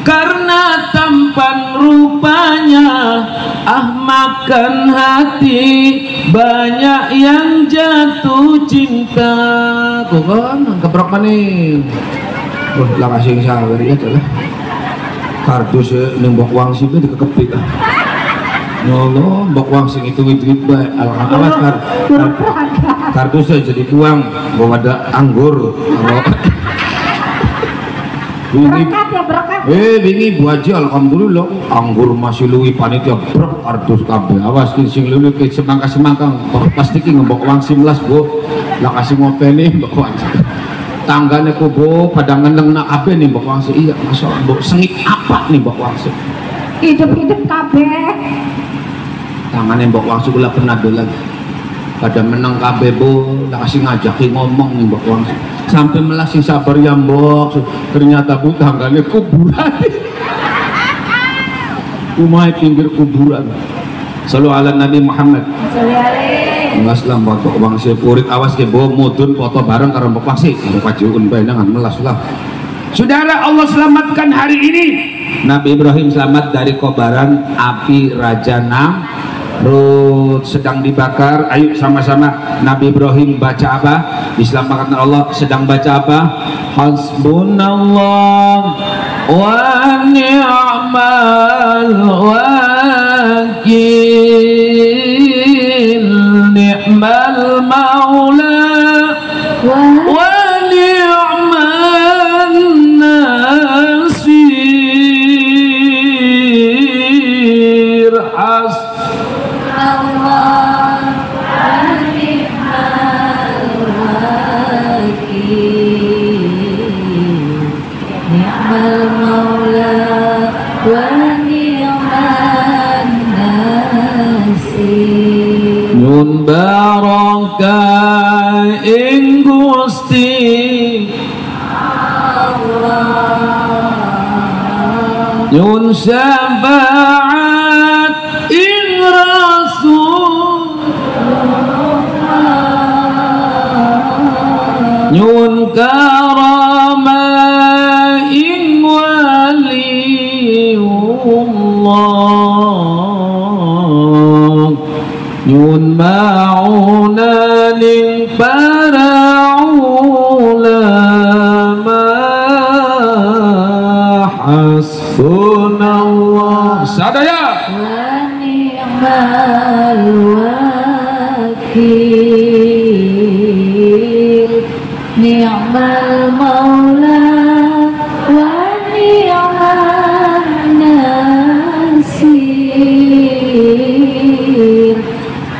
karena tampan rupanya, ah makan hati banyak yang jatuh cinta.
Tuh kan keprok maning. Wah, lah kasih sawer ya lah. Kardus ning mbok wangsi itu dikekepik. Ya Allah, mbok wangsi itu duit bae. Awas kardusnya jadi uang, bawa ada anggur.
Berkat ya, berkat.
Wingi Bu Haji alhamdulillah anggur masih luwi panitia brek kardus kabeh. Awas ki sing luwi ki semangka-semangka pasti ki ngembok wangsi melas, Bu. Lah kasih ngopeni mbok wangsi. Tanggane kubu pada ngeneng nak kabeh nih mbok wangsi. Iya, masa mbok sengit apa nih mbok wangsi?
Hidup-hidup kabeh.
Tangane mbok wangsi kula pernah dolan. Pada menang kabeh, Bu. Lah kasih ngajaki ngomong nih mbok wangsi. Sampai melas sing sabar ya mbok. Ternyata Bu tanggane kuburan. Umai pinggir kuburan. Sallu ala Nabi Muhammad. Melas lah mbok wangsi purit awas ke bu mudun foto bareng karo mbok wangsi. Mbok kajiun bae nangan melas lah. Saudara, Allah selamatkan hari ini. Nabi Ibrahim selamat dari kobaran api Raja Namrud sedang dibakar. Ayo sama-sama Nabi Ibrahim baca apa? Diselamatkan Allah sedang baca apa?
Hasbunallah wa ni'mal wakil, ni'mal maula wa ni'man nasir.
Hasbunallah wa ni'mal wakil, ni'mal maula wa ni'man nasir.
Nyun barokah ing Gusti
Allah,
nyun syafaat ing Rasul, nyun karam Nyun ma'una ning para ulama. Hasbunallah. Sadaya
wa ni'mal wakil, ni'mal maula wa ni'man nasir.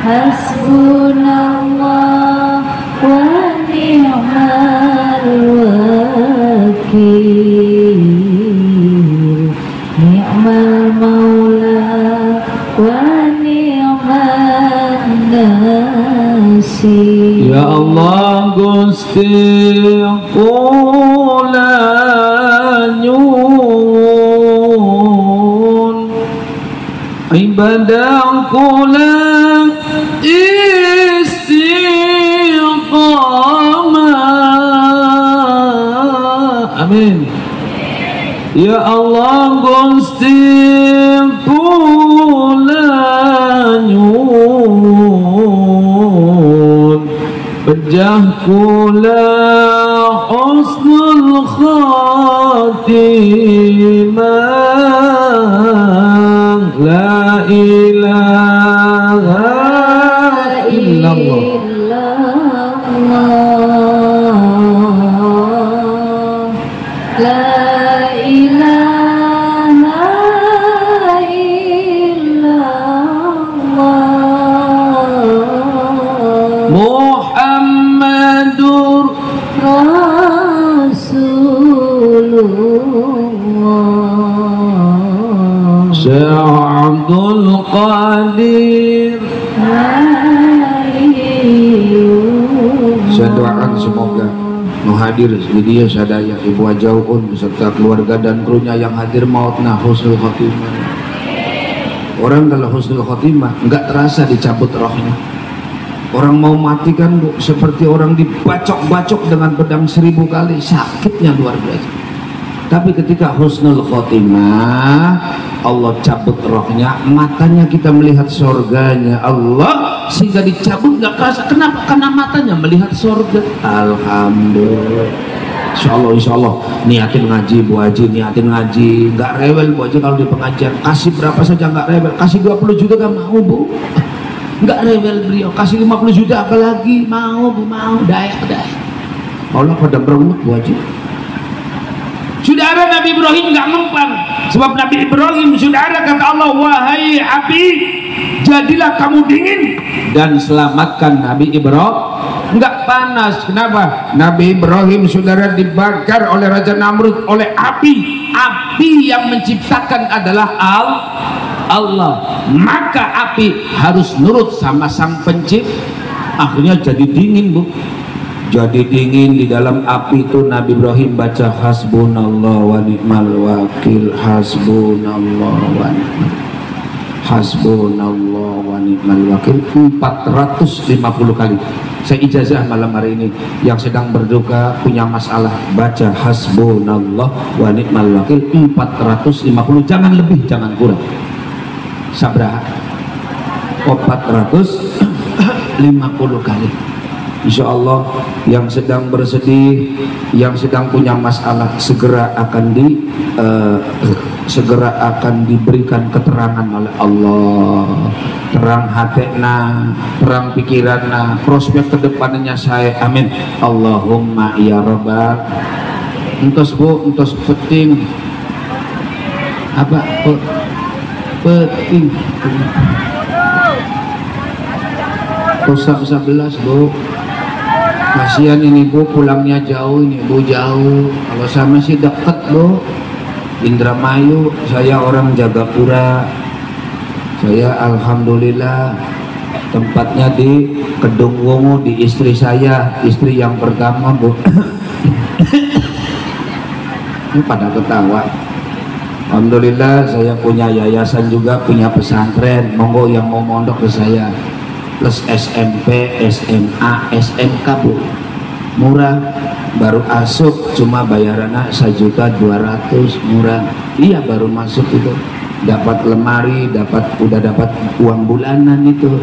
Hasbunallah wa ni'mal wakil, ni'mal maula wa ni'man nasir.
Ya Allah Gusti kula nyuwun ibadah kula istiqamah. Amin. Ya Allah Gusti kula nyuwun pejah kula husnul khatimah. La ilaha illallah.
La ilaha illallah
Muhammadur
Rasulullah.
Syekh Abdul Qadir.
Saya doakan semoga hadir di dia sadaya Ibu Ajaun beserta keluarga dan krunya yang hadir mautna husnul khotimah. Orang kalau husnul khotimah nggak terasa dicabut rohnya. Orang mau mati kan Bu, seperti orang dibacok-bacok dengan pedang 1000 kali, sakitnya luar biasa. Tapi ketika husnul khotimah, Allah cabut rohnya, matanya kita melihat surganya Allah, sehingga dicabut nggak kerasa. Kenapa? Karena matanya melihat surga. Alhamdulillah. Insyaallah, insyaallah niatin ngaji Bu Haji, niatin ngaji, nggak rewel Bu Haji kalau di pengajian, kasih berapa saja nggak rewel, kasih 20 juta nggak mau Bu, nggak rewel beliau, kasih 50 juta apalagi mau Bu, mau, dayak dayak. Allah pada berengut Bu Haji.
Sudah ada Nabi Ibrahim nggak mempan, sebab Nabi Ibrahim sudah ada kata Allah, wahai api, jadilah kamu dingin
dan selamatkan Nabi Ibrahim. Nggak panas. Kenapa? Nabi Ibrahim saudara dibakar oleh Raja Namrud oleh api.
Api yang menciptakan adalah Allah, maka api harus nurut sama sang pencipta.
Akhirnya jadi dingin Bu, jadi dingin. Di dalam api itu Nabi Ibrahim baca hasbunallah wa ni'mal wakil, hasbunallah wa ni'mal, hasbunallah wa ni'mal wakil 450 kali. Saya ijazah malam hari ini, yang sedang berduka punya masalah baca hasbunallah wa ni'mal wakil 450, jangan lebih jangan kurang. Sabraha 450 kali. Insya Allah yang sedang bersedih, yang sedang punya masalah segera akan diberikan keterangan oleh Allah. Terang hatena, terang pikiranna, prospek kedepannya saya. Amin. Allahumma ya rabbal. Entos Bu, entos peting. Apa? Peting. Tos 11 Bu. Kasihan ini Bu, pulangnya jauh ini Bu, jauh. Kalau sama sih deket Bu, Indramayu. Saya orang Jagapura. Saya alhamdulillah tempatnya di Kedung Wungu, di istri saya, istri yang pertama Bu. Ini pada ketawa. Alhamdulillah saya punya yayasan juga, punya pesantren. Monggo yang mau mondok ke saya, plus SMP, SMA, SMK Bu, murah. Baru asup cuma bayarannya 1.200.000, murah. Iya baru masuk itu.
Dapat lemari, udah dapat uang bulanan itu.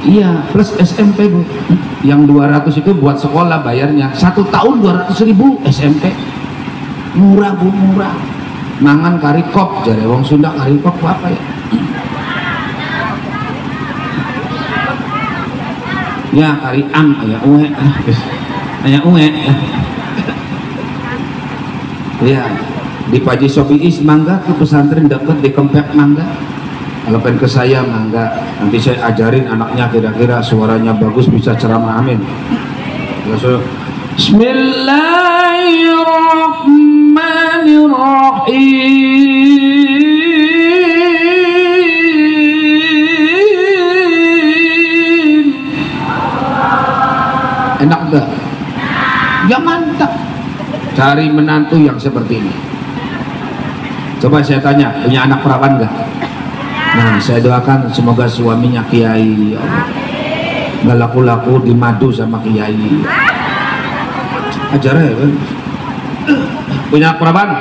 Iya, plus SMP bu. Yang 200 itu buat sekolah bayarnya. 1 tahun 200.000 SMP. Murah bu, murah. Mangan karikop, jare wong Sunda karikop apa ya? Ya kariam, aya uwe, aya uwe. Ya. Di Paji Sofiis mangga ke pesantren deket di Kempek mangga. Kalau pengen ke saya mangga, nanti saya ajarin anaknya kira-kira suaranya bagus bisa ceramah, amin. Langsung Bismillahirrahmanirrahim. Enak enggak? Ya mantap. Cari menantu yang seperti ini. Coba saya tanya, punya anak perawan enggak? Nah, saya doakan semoga suaminya kiai. Nggak laku-laku dimadu sama kiai. Ajar ya kan? Punya anak perawan?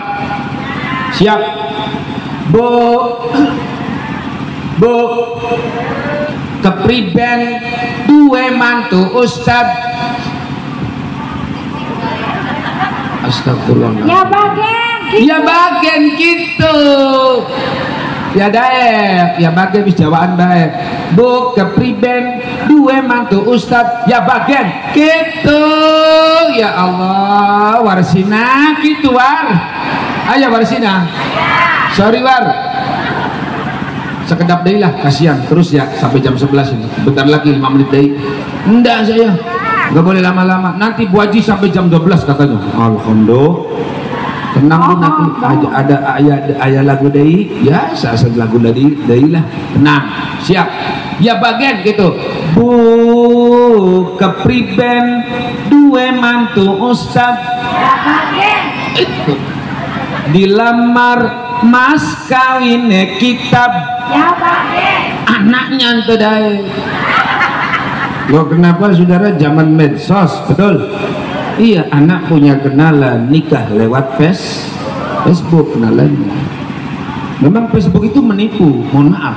Siap. Bu, bu, kepriben duwe mantu ustad. Astagfirullah.
Ya bagen. Gitu.
Ya bagen gitu. Ya daek, ya bagen wis jawaan bae. Bu kepriben duwe mantu ustad, ya bagen gitu. Ya Allah, warsina gitu war. Ayo warsina. Sorry war. Sekedap deui lah, kasihan terus ya sampai jam 11 ini. Bentar lagi 5 menit deui. Enggak saya. Enggak boleh lama-lama. Nanti Bu Haji sampai jam 12 katanya. Alhamdulillah. Tenang bu, nanti ada ayah lagu dei, ya saya lagu dei, dei lah. Tenang, siap. Ya bagian gitu. Bu kepriben duwe mantu ustad.
Ya bagen.
Itu. Dilamar mas kawine kitab.
Ya bagen.
Anaknya ente dai. Loh kenapa saudara zaman medsos, betul? Iya, anak punya kenalan nikah lewat Facebook kenalannya. Memang Facebook itu menipu, mohon maaf.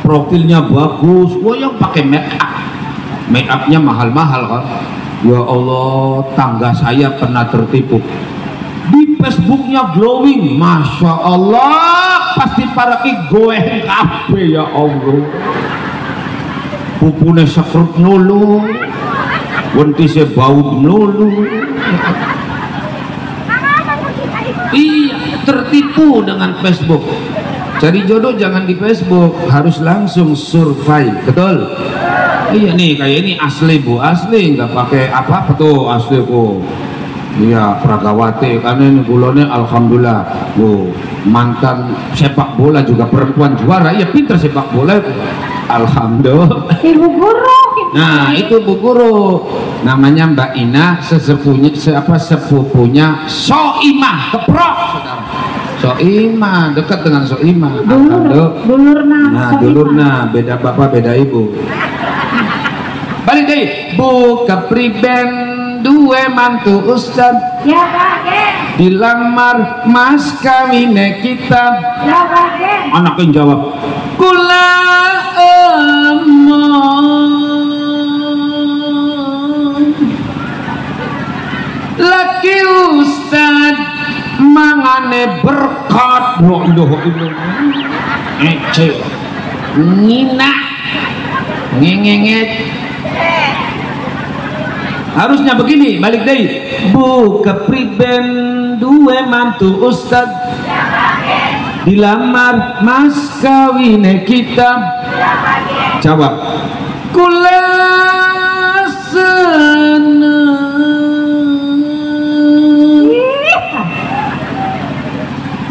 Profilnya bagus, wah yang pakai make up, make upnya mahal-mahal kan. Ya Allah, tangga saya pernah tertipu. Di Facebooknya glowing, masya Allah, pasti para ki goeng kabeh ya Allah. Pupune sekrut nulu. Wentise bau melulu. Iya, tertipu dengan Facebook. Cari jodoh jangan di Facebook, harus langsung survei, betul? Iya nih, kayak ini asli bu, asli nggak pakai apa-apa tuh asli bu. Iya, Pragawati, karena ini gulone alhamdulillah bu, mantan sepak bola juga perempuan juara, iya pinter sepak bola, alhamdulillah.
Ibu guru.
Nah itu bu guru, namanya Mbak Ina, sesepunya, sepupunya Soimah, keprok saudara. Soimah, dekat dengan Soimah.
Dulurna.
Nah, dulurna, beda bapak beda ibu. Balik deh, bu kepriben duwe mantu ustad.
Ya bagen.
Dilamar mas kawine kitab.
Ya bagen.
Anaknya jawab, kula emon laki ustad mangane berkat. La ilaha illallah. Ece ngina ngengenget. Harusnya begini, balik deh. Bu kepriben duwe mantu ustad. Dilamar mas kawine kitab. Jawab, kula seneng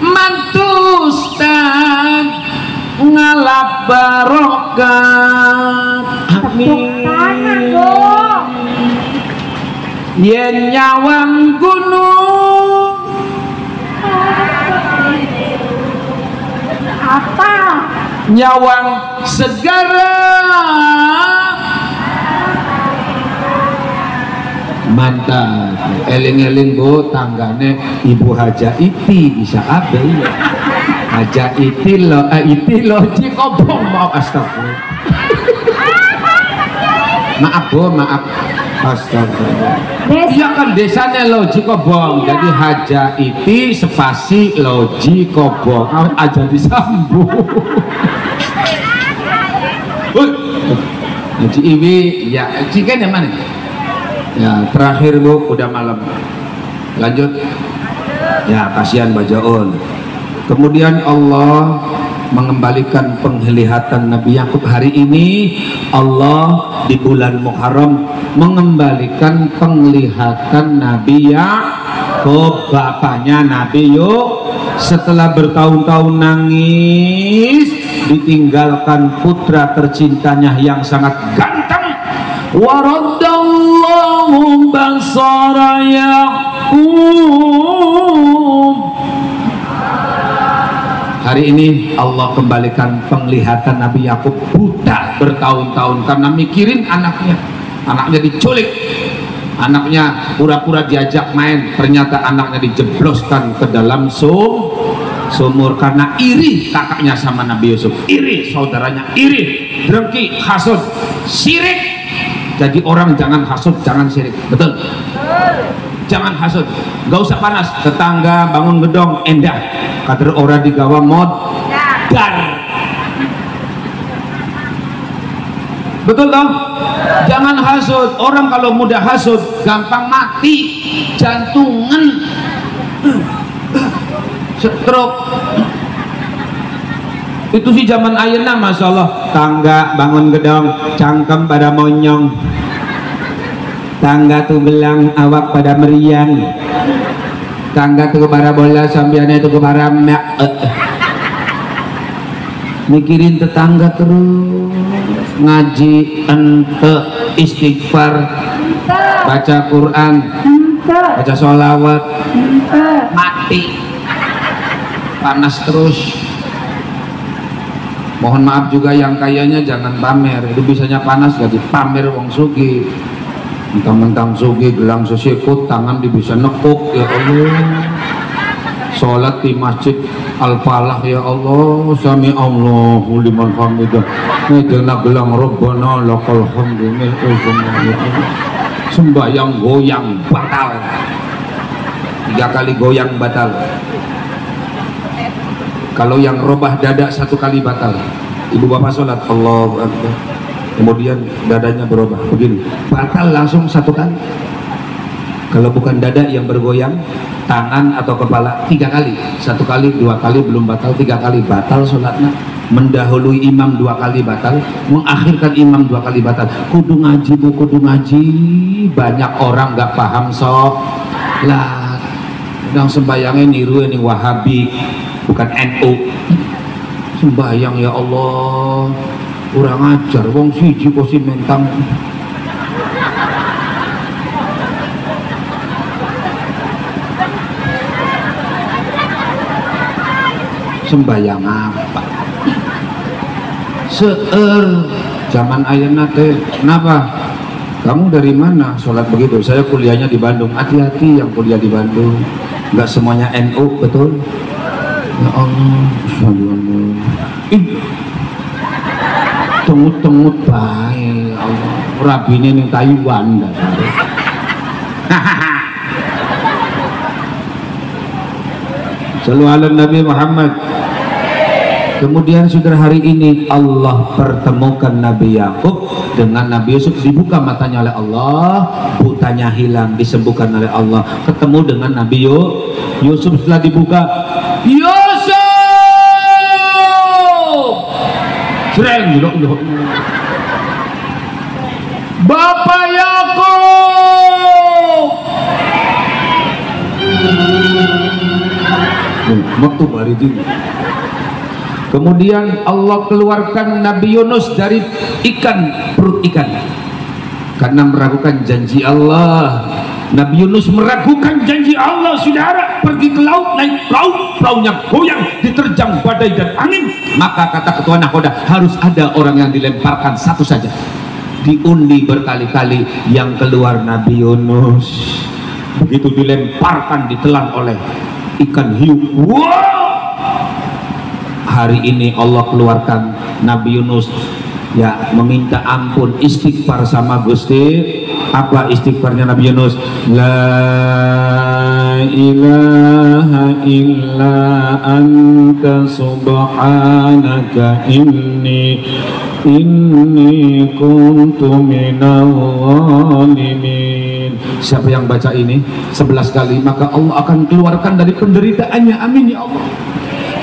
mantu ustad ngalap barokat. Amin. Yen nyawang gunung
apa
nyawang segara. Mantap, eling-eling bu, tanggane Ibu Haja Iti bisa abe ya. Haja Iti lo, Iti Loji Kobong, maaf astagfirullah. Maaf Bu, maaf. Astagfirullah. Iya kan desanya Loji Kobong. Jadi Haja Iti spasi Loji Kobong. Aja disambung. Haji Iwi, ya, Ciken yang mana? Ya, terakhir Bu, udah malam. Lanjut. Ya, kasihan Bajaun. Kemudian Allah mengembalikan penglihatan Nabi Yakub. Hari ini Allah di bulan Muharram mengembalikan penglihatan Nabi Yakub, bapaknya Nabi Yusuf. Setelah bertahun-tahun nangis, ditinggalkan putra tercintanya yang sangat ganteng. Waradallahu basara Yaqub. Hari ini Allah kembalikan penglihatan Nabi Yakub, buta bertahun-tahun karena mikirin anaknya. Anaknya diculik, anaknya pura-pura diajak main, ternyata anaknya dijebloskan ke dalam sumur karena iri kakaknya sama Nabi Yusuf, iri saudaranya, iri, dengki, hasud, sirik. Jadi orang jangan hasud, jangan sirik, betul? Jangan hasud, nggak usah panas. Tetangga bangun gedong endah, kader ora digawa mod dar, betul toh? Jangan hasud. Orang kalau mudah hasud gampang mati, jantungan, stroke. Itu sih zaman ayeuna, masya Allah. Tangga bangun gedong, cangkem pada monyong, tangga tuh gelang, awak pada meriang, tangga tuh parabola, sambiannya tuh para mikirin tetangga terus, ngaji ente, istighfar, baca Quran, baca sholawat, mati panas terus. Mohon maaf juga yang kayaknya jangan pamer, itu bisanya panas jadi pamer wong sugi. Mentang-mentang sugi gelang sesikut, tangan bisa nekuk, ya Allah. Sholat di masjid Al-Falah, ya Allah, sami Allahu liman hamidah. Ngedena gelang Rabbana lakal hamdu mil ya Allah. Sembahyang goyang batal. 3 kali goyang batal. Kalau yang robah dada 1 kali batal. Ibu bapak sholat Allahu Akbar, kemudian dadanya berubah begini, batal langsung 1 kali. Kalau bukan dada yang bergoyang, tangan atau kepala 3 kali, 1 kali, 2 kali belum batal, 3 kali batal sholatnya. Mendahului imam 2 kali batal, mengakhirkan imam 2 kali batal. Kudu ngaji bu, kudu ngaji. Banyak orang nggak paham sholat, yang sembayangnya niru ini Wahabi, bukan NU. Sembayang ya Allah, kurang ajar wong siji kok si mentang. Sembayang apa? Seur zaman ayeuna teh. Kenapa? Kamu dari mana sholat begitu? Saya kuliahnya di Bandung. Hati-hati yang kuliah di Bandung, nggak semuanya NU, betul? Ya Allah, tengut-tengut bae, Allah. Rabine ning Taiwan dasare. Sallu ala Nabi Muhammad. Kemudian saudara, hari ini Allah pertemukan Nabi Yakub dengan Nabi Yusuf. Dibuka matanya oleh Allah, butanya hilang, disembuhkan oleh Allah. Ketemu dengan Nabi Yusuf. Setelah dibuka, Yusuf, jreng, Bapak Yakub, metu bari ini. Kemudian Allah keluarkan Nabi Yunus dari ikan, perut ikan, karena meragukan janji Allah. Nabi Yunus meragukan janji Allah, saudara. Pergi ke laut, naik perahu, perahunya goyang, diterjang badai dan angin. Maka kata ketua nahkoda, harus ada orang yang dilemparkan satu saja. Diundi berkali-kali, yang keluar Nabi Yunus. Begitu dilemparkan, ditelan oleh ikan hiu. Wow! Hari ini Allah keluarkan Nabi Yunus, ya, meminta ampun, istighfar sama Gusti. Apa istighfarnya Nabi Yunus? La ilaha illa anta subhanaka inni kuntu minal zalimin. Siapa yang baca ini 11 kali, maka Allah akan keluarkan dari penderitaannya. Amin ya Allah.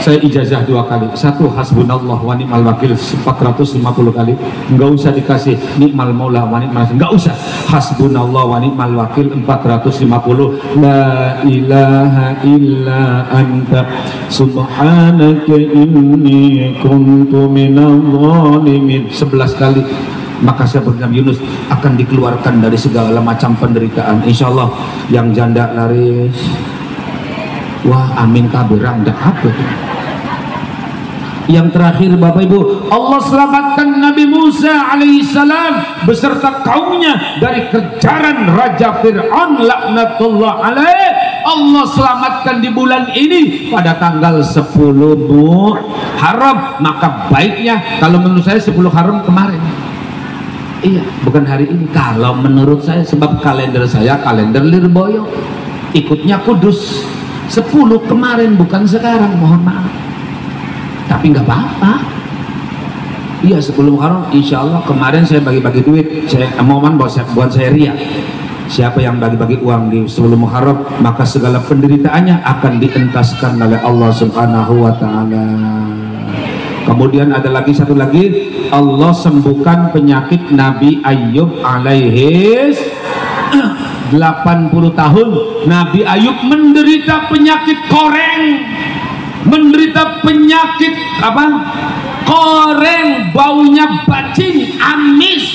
Saya ijazah 2 kali. Satu, hasbunallah wa ni'mal wakil 450 kali. Enggak usah dikasih nikmal maula wa ni'mal, enggak usah. Hasbunallah wa ni'mal wakil 450. La ilaha illa anta subhanaka inni kuntu minal zalimin 11 kali. Maka siapa Nabi Yunus akan dikeluarkan dari segala macam penderitaan. Insyaallah yang janda laris. Wah, amin kaberang dah apa. Yang terakhir Bapak Ibu, Allah selamatkan Nabi Musa alaihissalam beserta kaumnya dari kejaran Raja Fir'aun laknatullah alaih. Allah selamatkan di bulan ini pada tanggal 10 Muharram. Maka baiknya kalau menurut saya 10 Muharram kemarin. Iya, bukan hari ini. Kalau menurut saya, sebab kalender saya kalender Lirboyo, ikutnya Kudus. 10 kemarin bukan sekarang, mohon maaf. Tapi nggak apa-apa. Iya, 10 Muharram insya Allah. Kemarin saya bagi-bagi duit, saya mohon buat saya ria. Siapa yang bagi-bagi uang di 10 Muharram, maka segala penderitaannya akan dientaskan oleh Allah Subhanahu wa Ta'ala. Kemudian ada lagi satu lagi, Allah sembuhkan penyakit Nabi Ayub alaihis 80 tahun. Nabi Ayub menderita penyakit koreng, menderita penyakit apa? Koreng, baunya bacin, amis,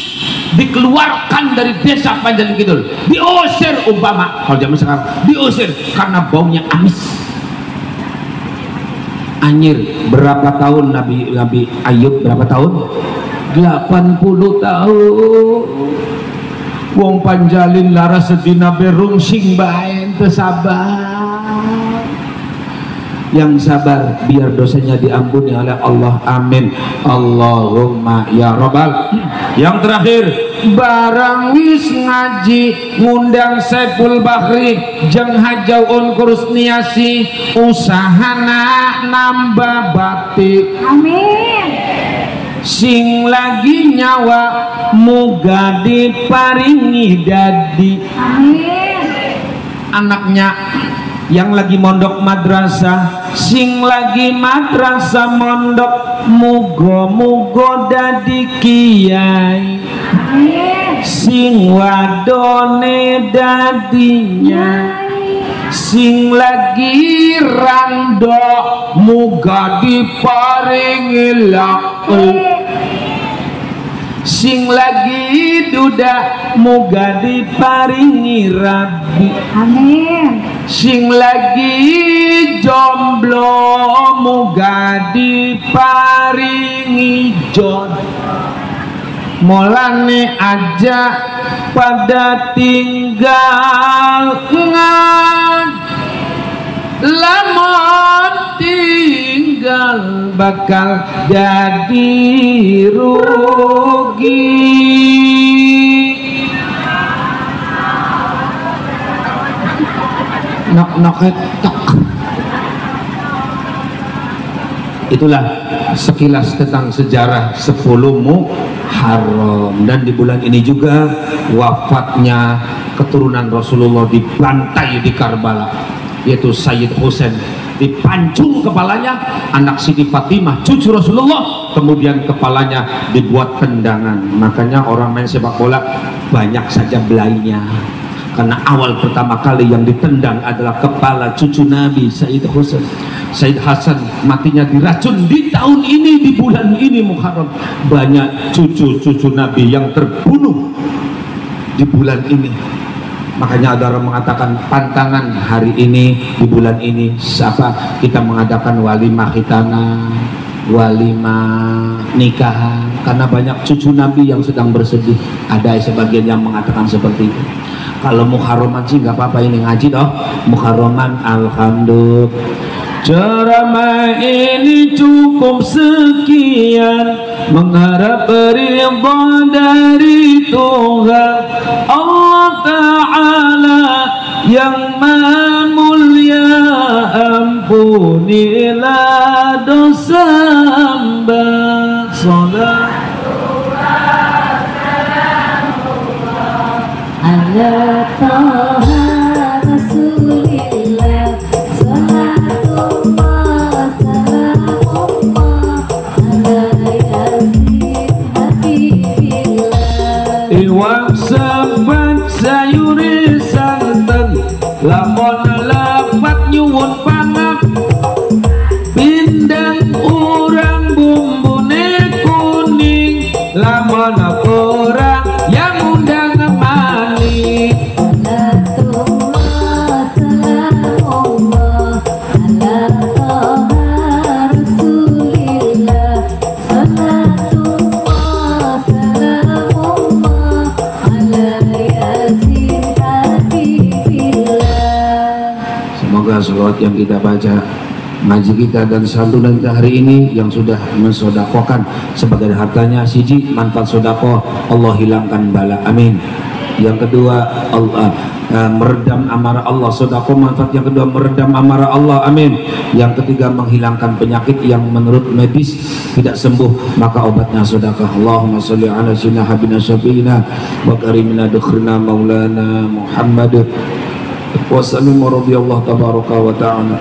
dikeluarkan dari desa Panjaling Kidul, diusir umpama kalau zaman sekarang diusir karena baunya amis. Anjir, berapa tahun Nabi Ayub, berapa tahun? 80 tahun. Wong Panjalin lara sedina berungsing bae teu sabar. Yang sabar biar dosanya diampuni oleh Allah. Amin. Allahumma ya robbal. Yang terakhir, barang wis ngaji ngundang Saiful Bahri jeung Hajaun Kurusniasi, usahana nambah batik.
Amin.
Sing lagi nyawa muga diparingi dadi.
Amin.
Anaknya yang lagi mondok madrasah, sing lagi madrasah mondok mugo-mugo dadi kiai.
Amin.
Sing wadone dadinya, sing lagi rando muga diparingi lakul, sing lagi duda muga diparingi rabi.
Amin.
Sing lagi jomblo muga diparingi jodoh. Mulane aja pada tinggal ngan, lamun tinggal bakal jadi rugi. Nok-nok tok. Itulah sekilas tentang sejarah 10 Muharram. Dan di bulan ini juga wafatnya keturunan Rasulullah dibantai di Karbala, yaitu Sayyid Husain. Dipancung kepalanya, anak Siti Fatimah cucu Rasulullah, kemudian kepalanya dibuat tendangan. Makanya orang main sepak bola banyak saja belainya, karena awal pertama kali yang ditendang adalah kepala cucu Nabi Sayyid Husain. Sayyid Hasan matinya diracun di tahun ini, di bulan ini Muharram. Banyak cucu-cucu Nabi yang terbunuh di bulan ini. Makanya ada orang mengatakan pantangan hari ini, di bulan ini, siapa kita mengadakan walimah khitana, walimah nikahan, karena banyak cucu Nabi yang sedang bersedih. Ada sebagian yang mengatakan seperti itu. Kalau Muharraman sih nggak apa-apa, ini ngaji toh Muharraman, alhamdulillah. Ceramah ini cukup sekian, mengharap ridha dari Tuhan Allah Ta'ala yang Maha Mulia. Ampunilah dosa hamba. Salat
ala Taha Rasulillah, salatullah salamullah ala Yasin Habibillah.
Iwak sepat sayuri santen, lamun lepat nyuwun pangap, pindang urang bumbune kuning, lamun kurang yang undang maning.
Salatullah salamullah ala Taha Rasulillah, salatullah salamullah ala Yasin Habibillah.
Semoga selawat yang kita baca, ngaji kita dan santunan kita hari ini yang sudah mensodakohkan sebagai hartanya, siji manfaat sodakoh, Allah hilangkan bala, amin. Yang kedua, Allah meredam amarah Allah, sodakoh manfaat yang kedua meredam amarah Allah, amin. Yang ketiga menghilangkan penyakit yang menurut medis tidak sembuh, maka obatnya sodakoh. Allahumma sholli ala sayyidina habibina syafiina wa karimina dukhrina maulana Muhammad wa sallim wa radhiyallahu tabaraka wa ta'ala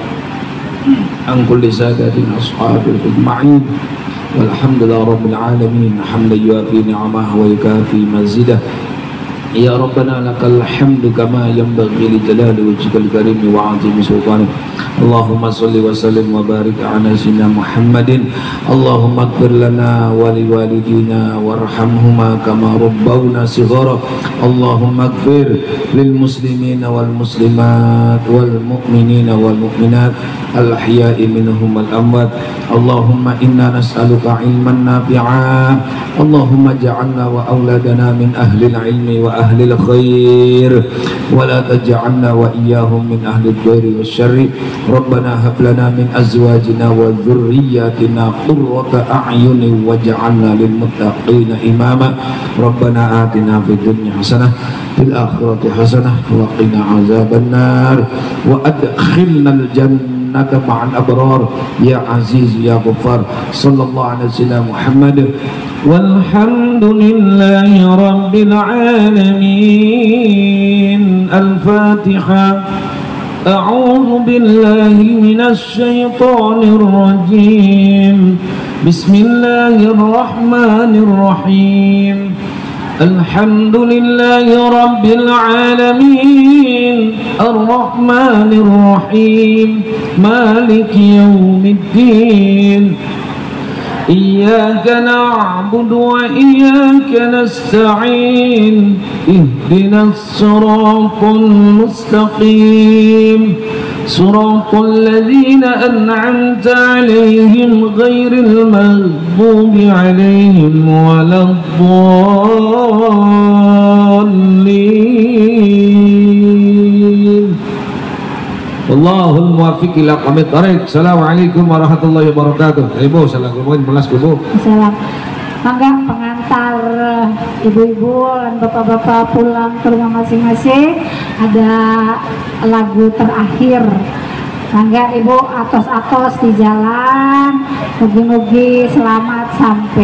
an kulli sadatin ashabil ajma'in. Walhamdulillahi rabbil alamin, hamdan yuafi ni'amahu wa yukafi mazidah. Ya Rabbana lakal hamdu kama yanbaghi li jalali wajhikal karim wa 'azimi sultanik. Allahumma salli wa sallim wa barik ala sayyidina Muhammadin. Allahumma ighfir lana wa liwalidina warhamhuma kama rabbawna shighara. Allahumma ighfir lil muslimina wal muslimat wal mu'minina wal mu'minat al ahya'i minhum wal amwat. Allahumma inna nas'aluka ilman nafi'a. Allahumma ja'alna wa auladana min ahli ilmi wa ahli khair, wa la taj'alna wa iyyahum min ahli ad-dhairi wasyarri. Rabbana hab lana min azwajina wa dhurriyyatina qurrata a'yunin waj'alna lil muttaqina imama. Rabbana atina fid dunya hasanah fil akhirati hasanah wa qina azabannar wa adkhilna al jannata ma'al abrar ya aziz ya ghaffar. Sallallahu alaihi wasallam Muhammad. Walhamdulillahi rabbil alamin. Al-Fatihah. A'udzu billahi minasy syaithanir rajim. Bismillahirrahmanirrahim. Alhamdulillahi rabbil alamin. Arrahmanir rahim. Maliki yaumiddin. Iyyaka na'budu wa iyyaka nasta'in. Ihdinas siratal mustaqim. Siratal ladzina an'amta 'alaihim ghairil maghdubi 'alaihim waladdallin. Allahul muwaffiq ila aqwamit thariq. Assalamualaikum warahmatullahi wabarakatuh. Ibu, assalamualaikum melas Ibu.
Salam. Mangga pengantar ibu-ibu dan bapak-bapak pulang ke rumah masing-masing. Ada lagu terakhir. Mangga ibu atos-atos di jalan. Mugi-mugi selamat sampai.